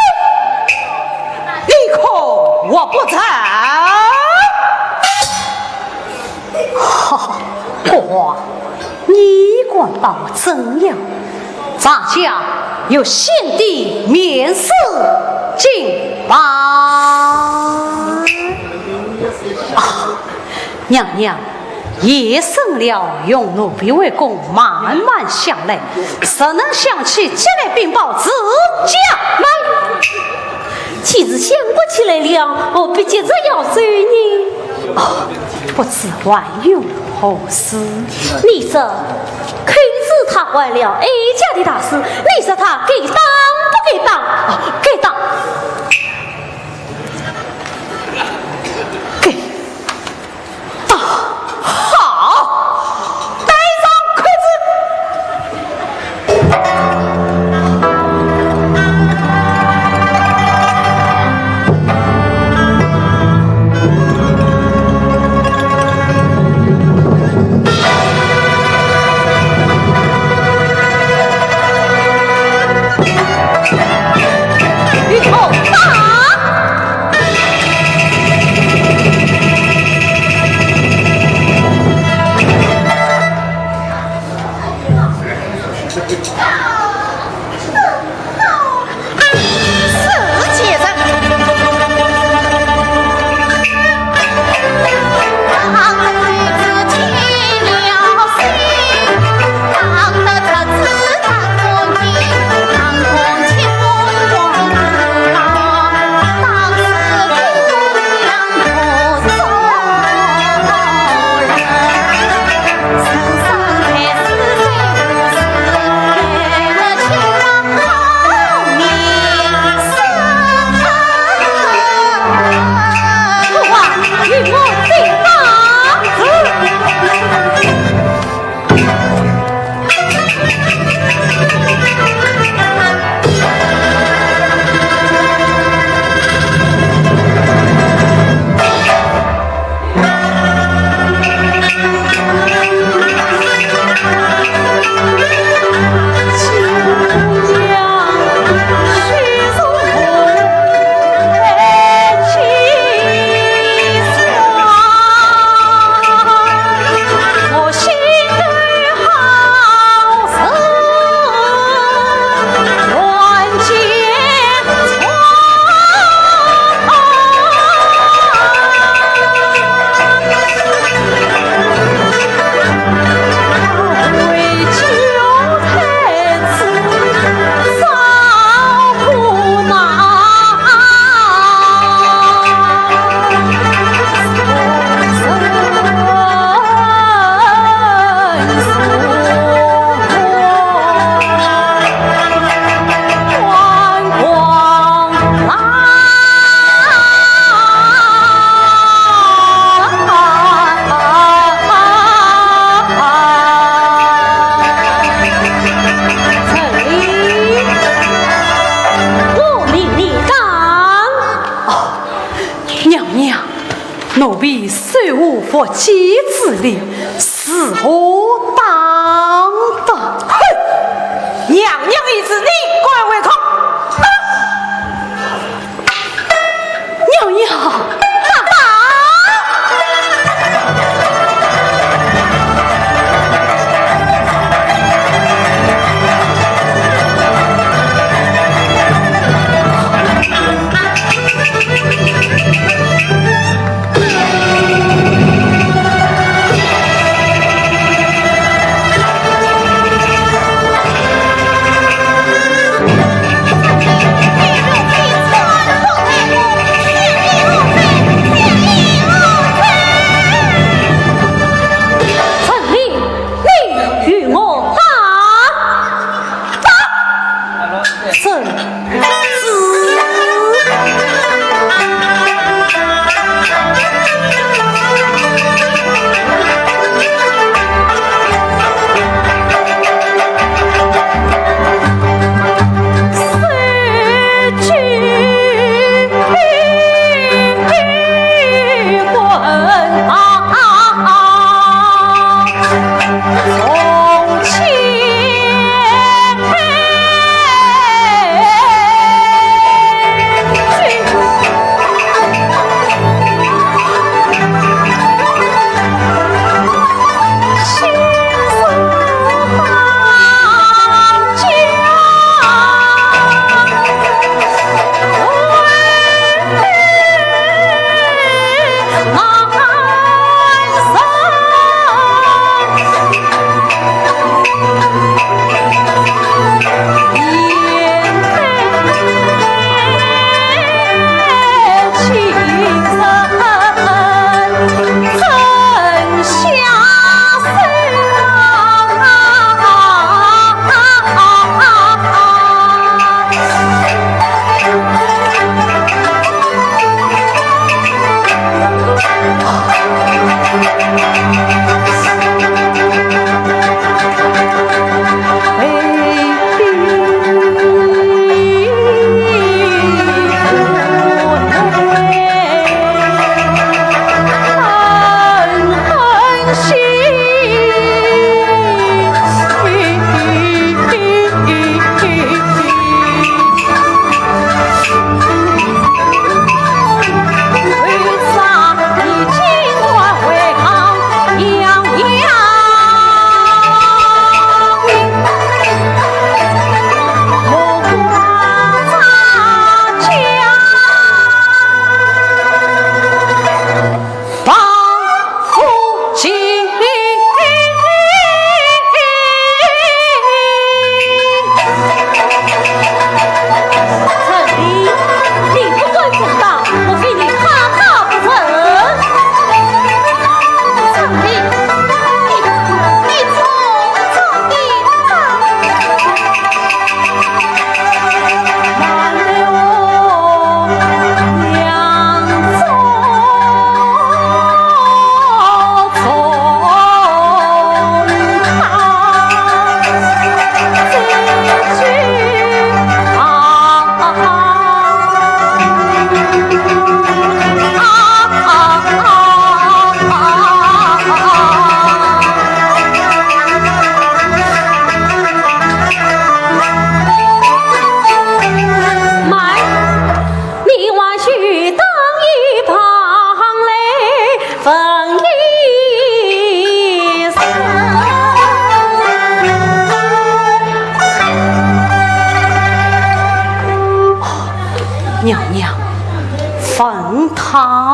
你可活不成。哈哈，郭槐，你敢把我怎样？ 咱家有先帝面世金榜。啊，娘娘，夜深了，容奴婢回宫慢慢想来，若能想起，即来禀报主家们。既是想不起来了，何必急着要走呢？哦，不知还有何事？你说，孔子他坏了哀家的大事，你说他该打不该打？啊，该打。该打。好，带上孔子。 娘娘，奴婢手无缚鸡之力，如何打得？哼！娘娘有旨，你敢违抗？啊！娘娘，打！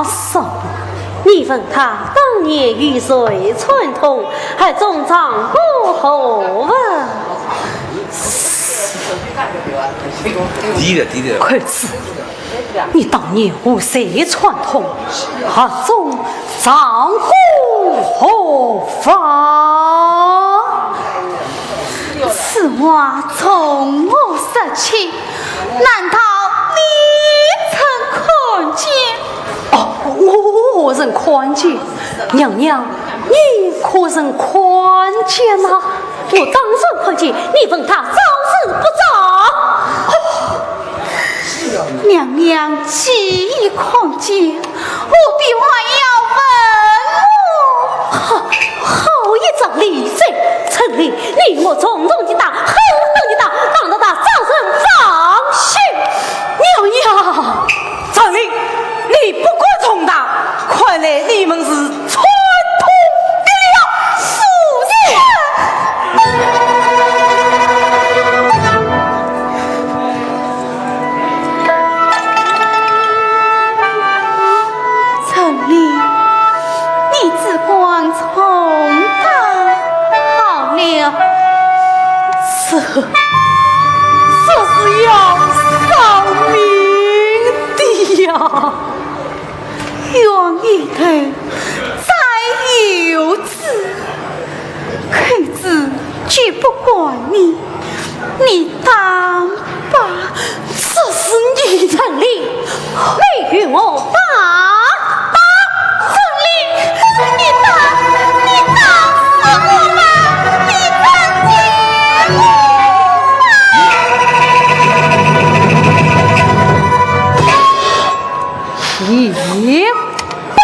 少，你问他当年与谁串通，还中长过何物？低点，低点。快子，你当年和谁串通，还中长过何物？此话从何说起？难道你曾看见？ 哦，我何曾看见？娘娘，你可曾看见呐？我当然看见，你问他招是不招？哦，娘娘既已看见，何必还要问我？好，好一张利嘴！陈琳，你我重重的打，狠狠的打，打到他招人放血。娘娘！ 陈琳，你不敢重打，看来你们是串通的了。是。陈琳，你只管重打好了。这，这是要 要命的呀！冤有头，债有主，寇珠绝不怪你，你打吧。这是你……陈琳，你与我打吧。陈琳，你打，你打死我吧！你打死我吧！ 一把。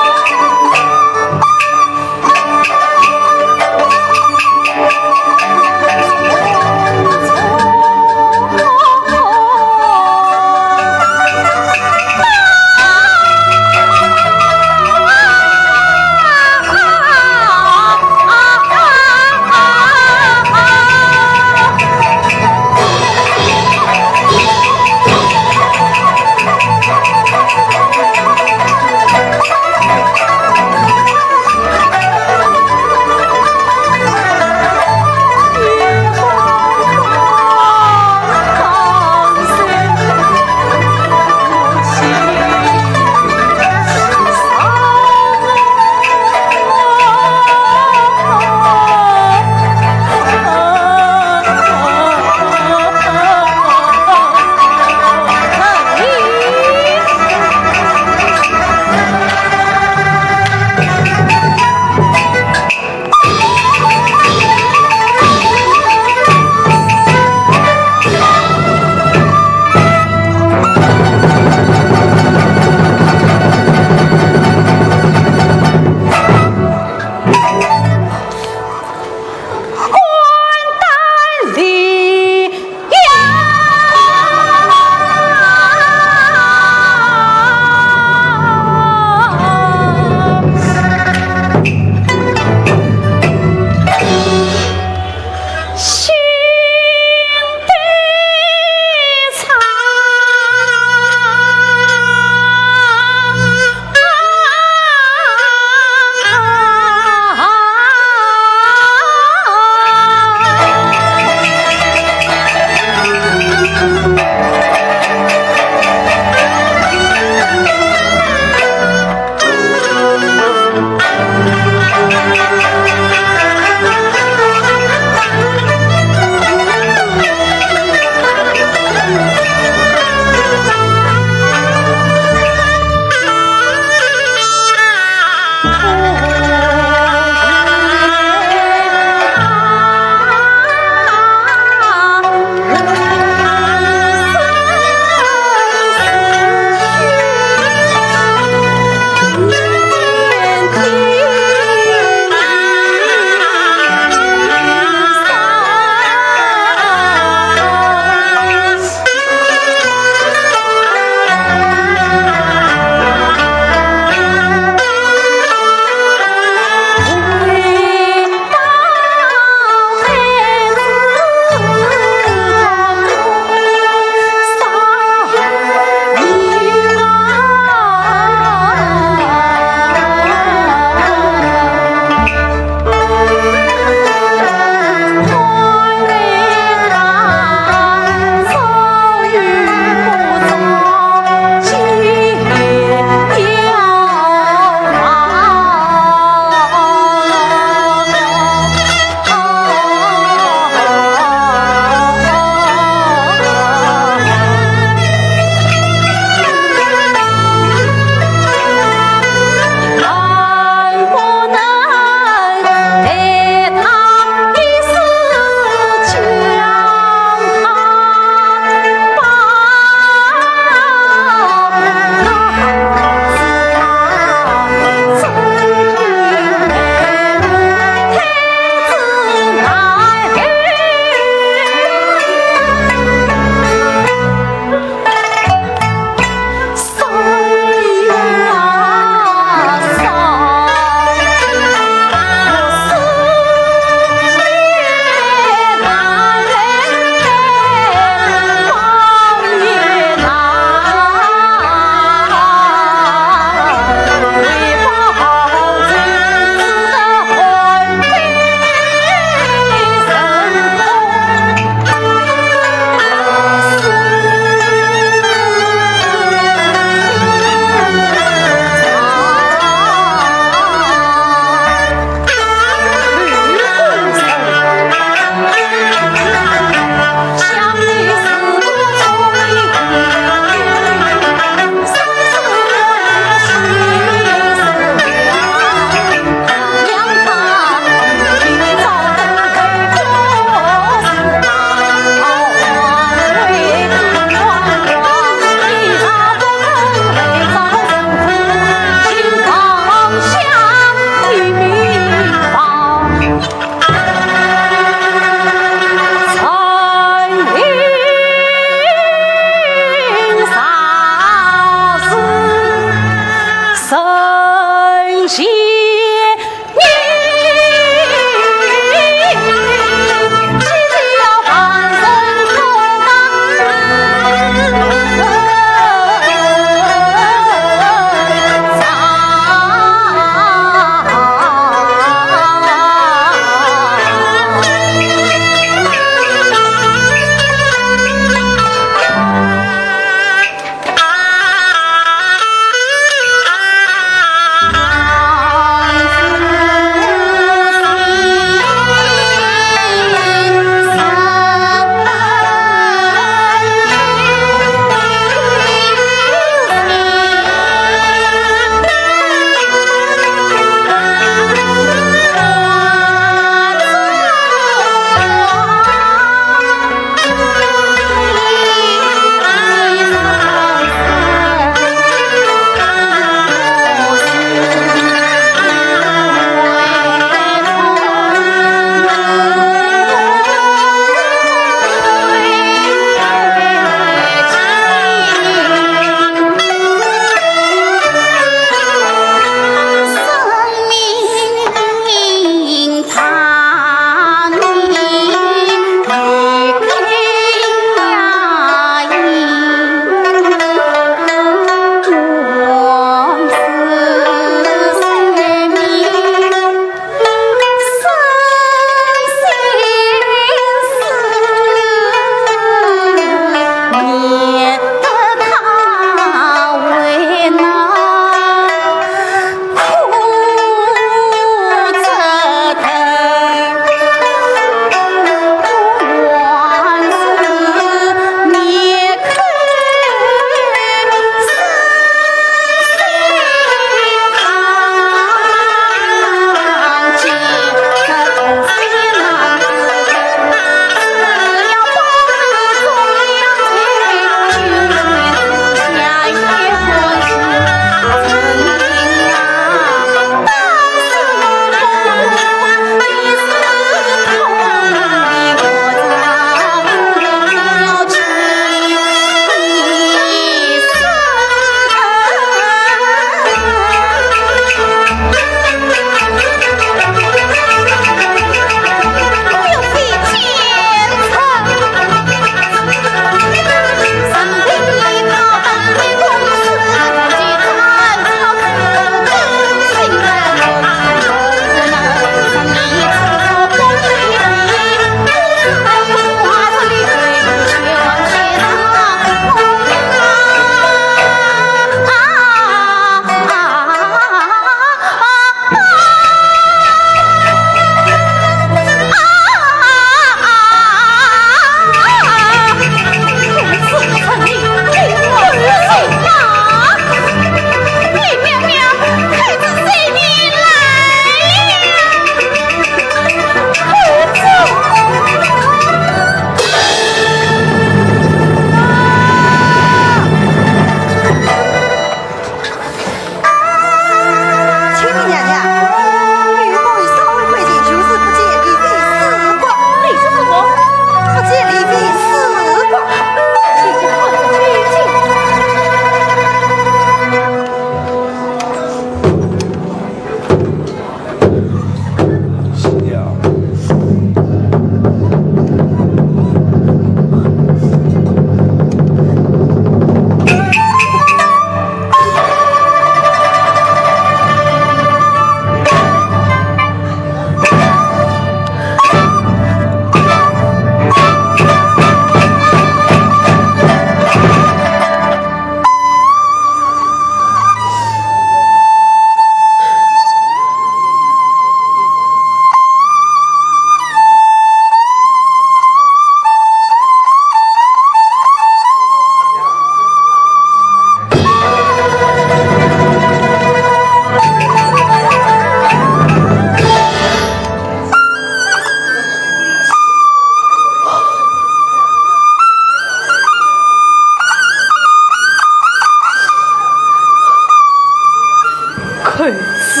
儿子，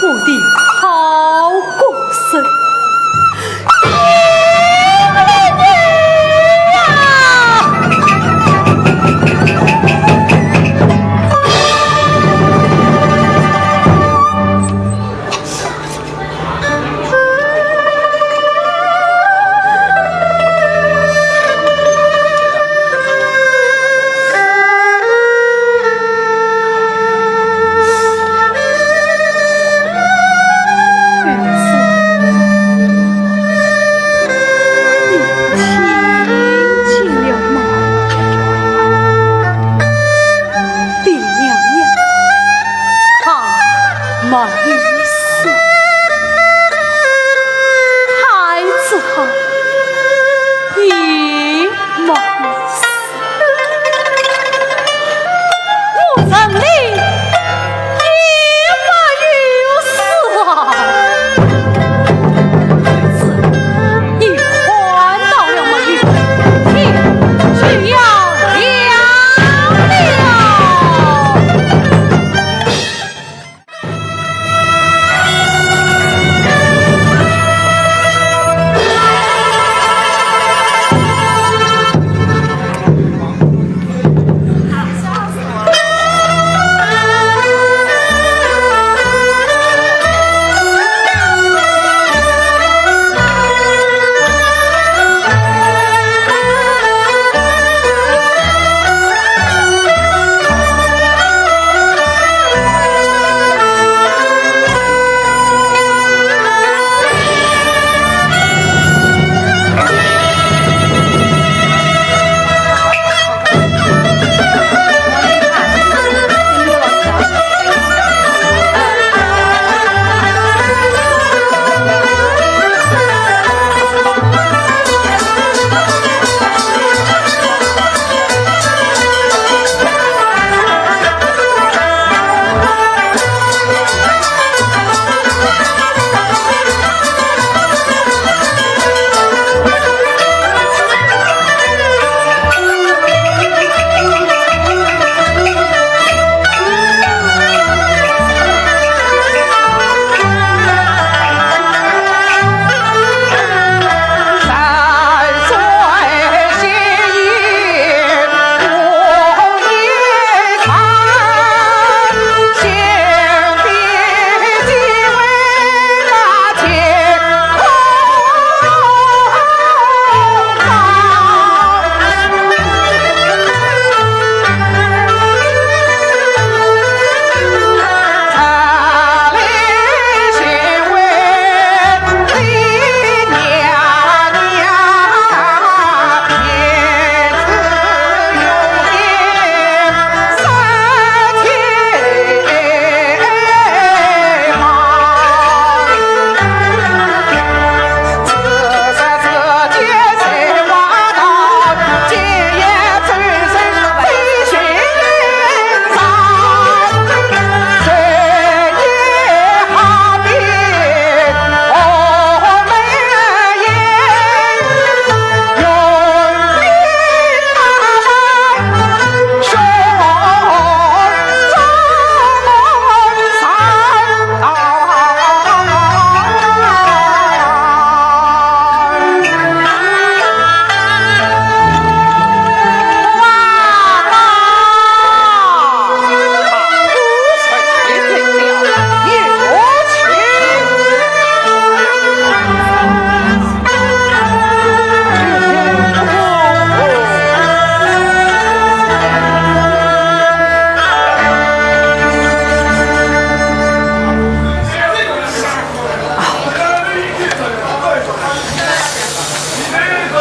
我的好国师。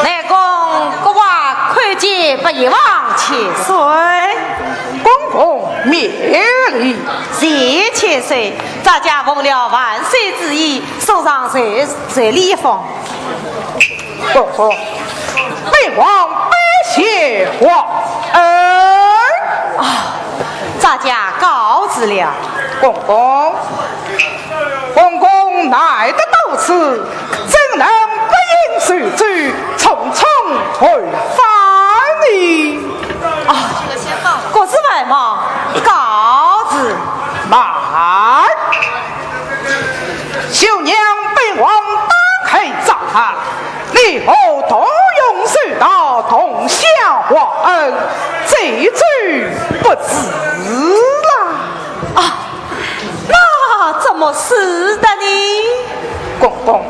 内宫各位，叩见八贤王千岁。公公免礼。谢千岁，咱家奉了万岁旨意，送上寿，寿礼一封。公公，本王拜谢皇恩。啊，咱家告辞了。公公， 公公来得多次，怎能不饮酒醉，匆匆回返呢？啊，国师万望，告辞。慢！休让本王打开章法，你我同用手刀，同享皇恩，罪之不至啦。啊，那怎么使得呢？公公，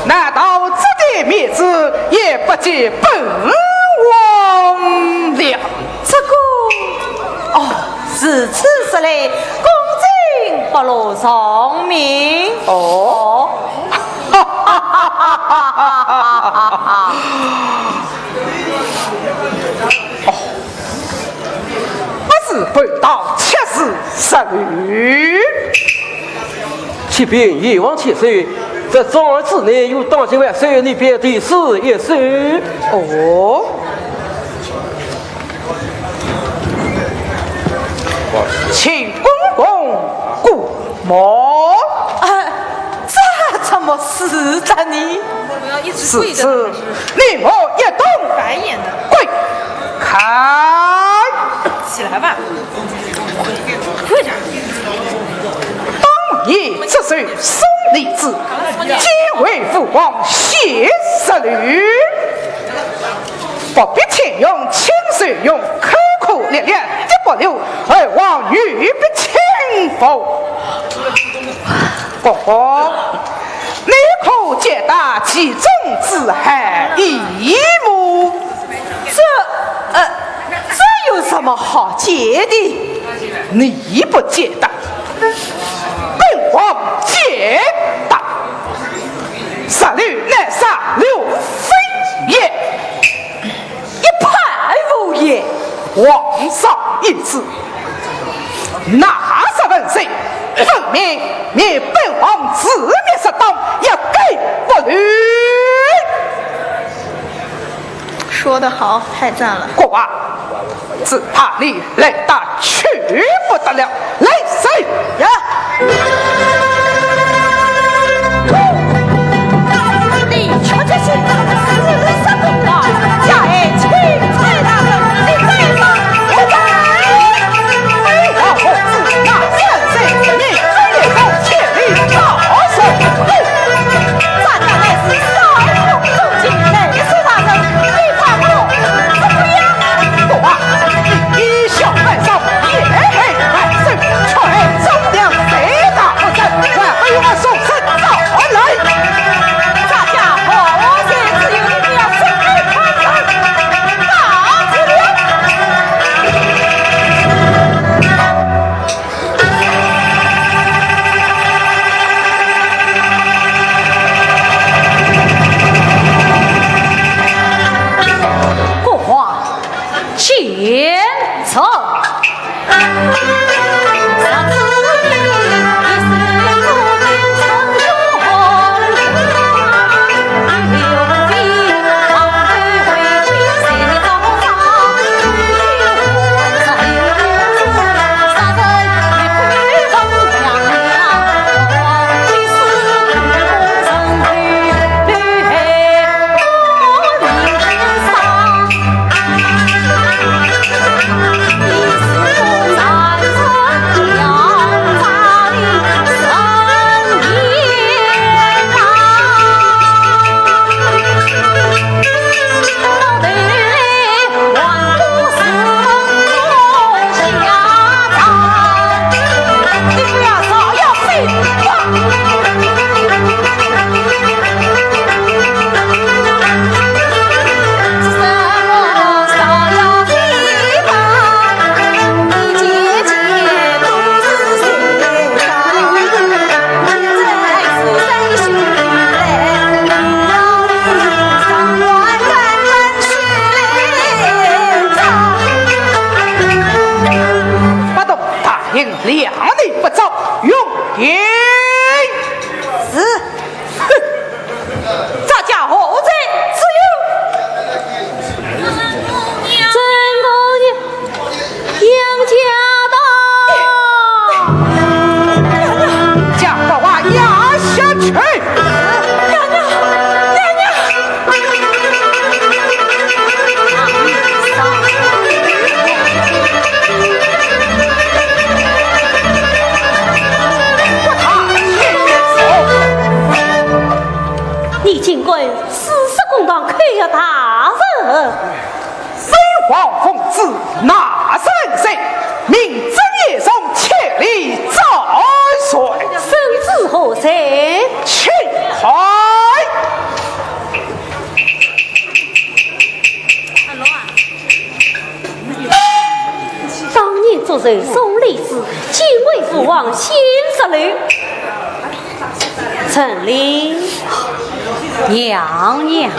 难道这点面子也不给本王了？这个，哦， 如此说来，公正不如从命。哦。哦，不是蟠桃，却是石榴。启禀燕王千岁，这状案之内有当今万岁，你便题诗一首。哦。 请公公过目。啊，这怎么使得呢？此事你我一同跪看。起来吧，跪着。当年这首《松林子》，皆为父王献石榴。 不必千用千手用，口口令令的不留，还望御笔亲复。公公，你可解得其中之含义么？这，呃，这有什么好解的？你不解得，本王解得。石榴乃杀刘非也。 一派胡言。皇上有旨，那杀文贼，分明与本王自灭杀当，一概不留。说得好，太赞了。国王，只怕你来得去不得了。来人！呀！ 国王，请坐。不动大刑，量你不招，用刑。是。哼，这家伙何罪之有？真个娘，杨家道。将国王押下去。娘娘，娘娘。受送李子，敬为父王先石榴。陈琳。娘娘。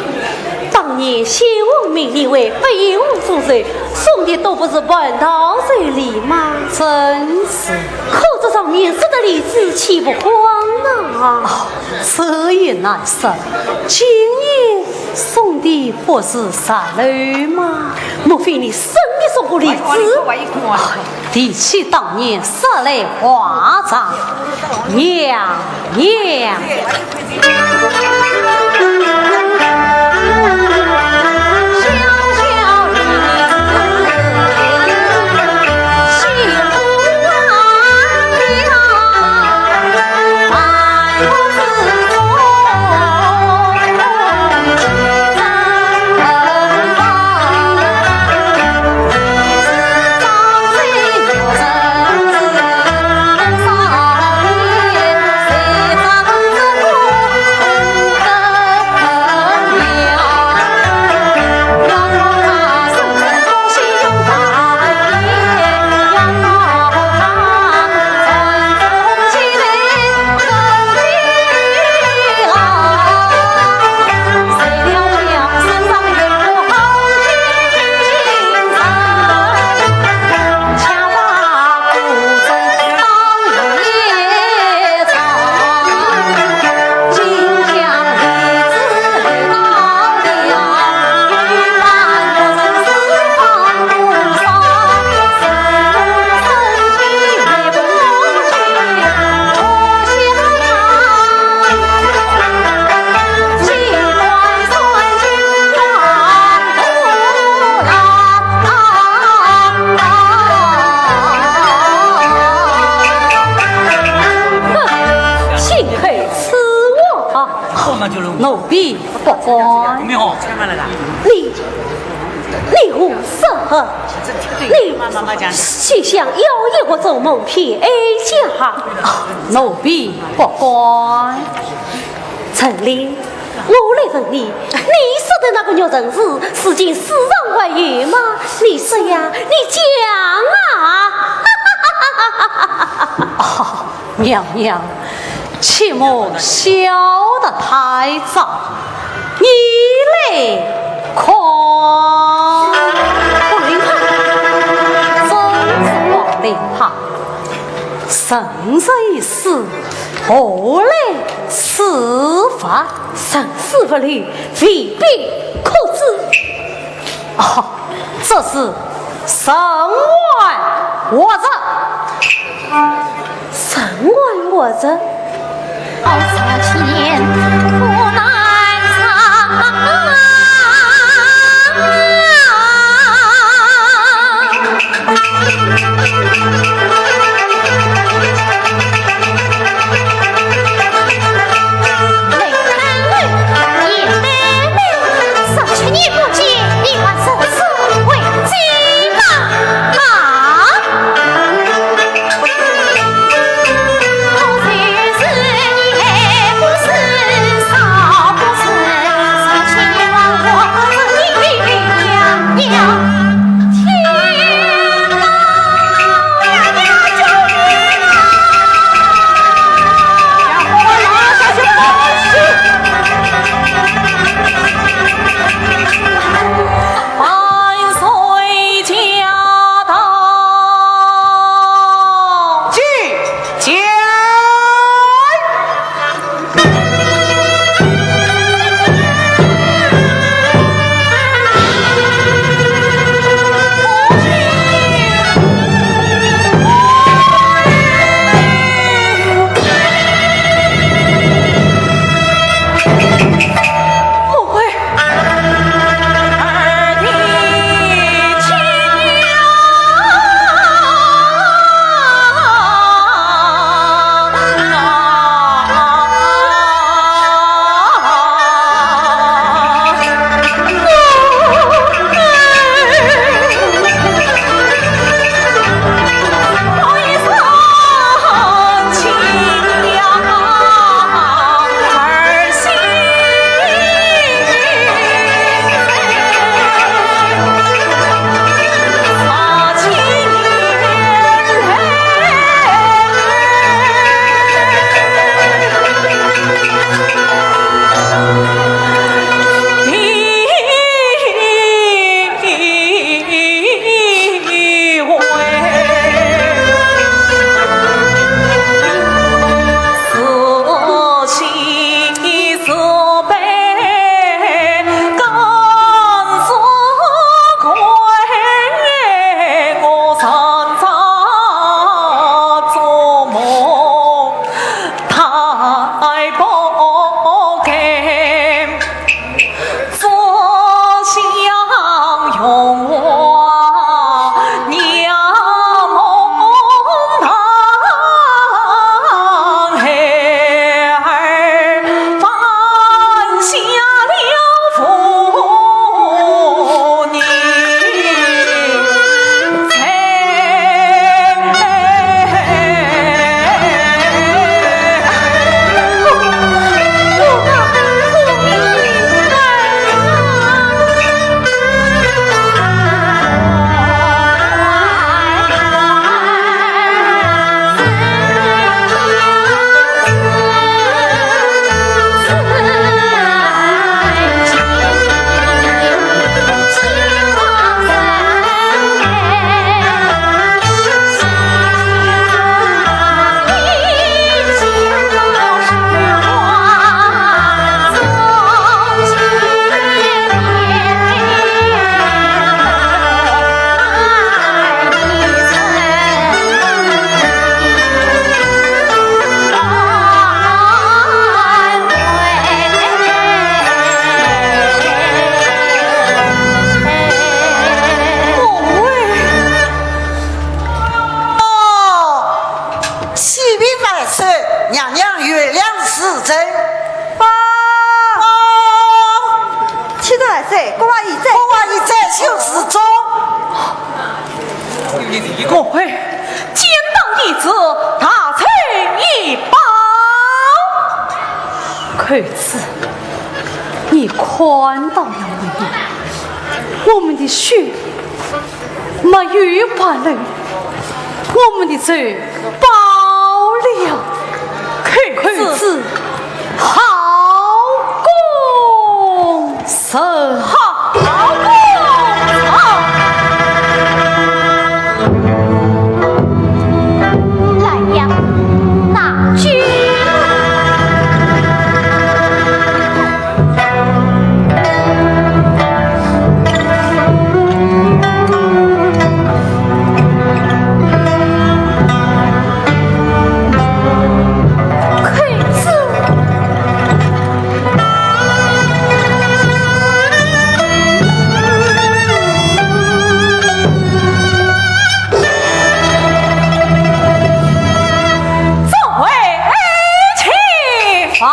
当年先王命你为北吴祝寿，送的都不是蟠桃寿礼吗？正是。可这上面写的李子岂不光呢？哦，这也难说。今年送的不是石榴吗？莫非你真的送过李子？提起当年，说来话长。娘娘。幸亏此物啊，奴婢不敢。你，你胡说！你休想妖言惑众，蒙骗哀家。奴婢不敢。陈琳， 我来问你，你说的那个玉宸子，如今世上还有吗？你说呀，你讲啊！哦，娘娘，且莫笑得太早，你来看。王令泰。正是王令泰。 宸子已死，何来此物？宸子不留，未必可知。哦，这是宸案活着。宸案活着？娘娘，月亮时辰。报！报！启奏万岁，郭王爷在。郭王爷在，请示奏。各位，见到弟子，大罪已报。寇珠，你看到了没有？我们的血 没有白流，我们的仇报了。寇珠，好功臣。好功臣。南阳，拿去。 众位，请放。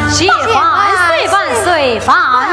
谢万岁，万岁，万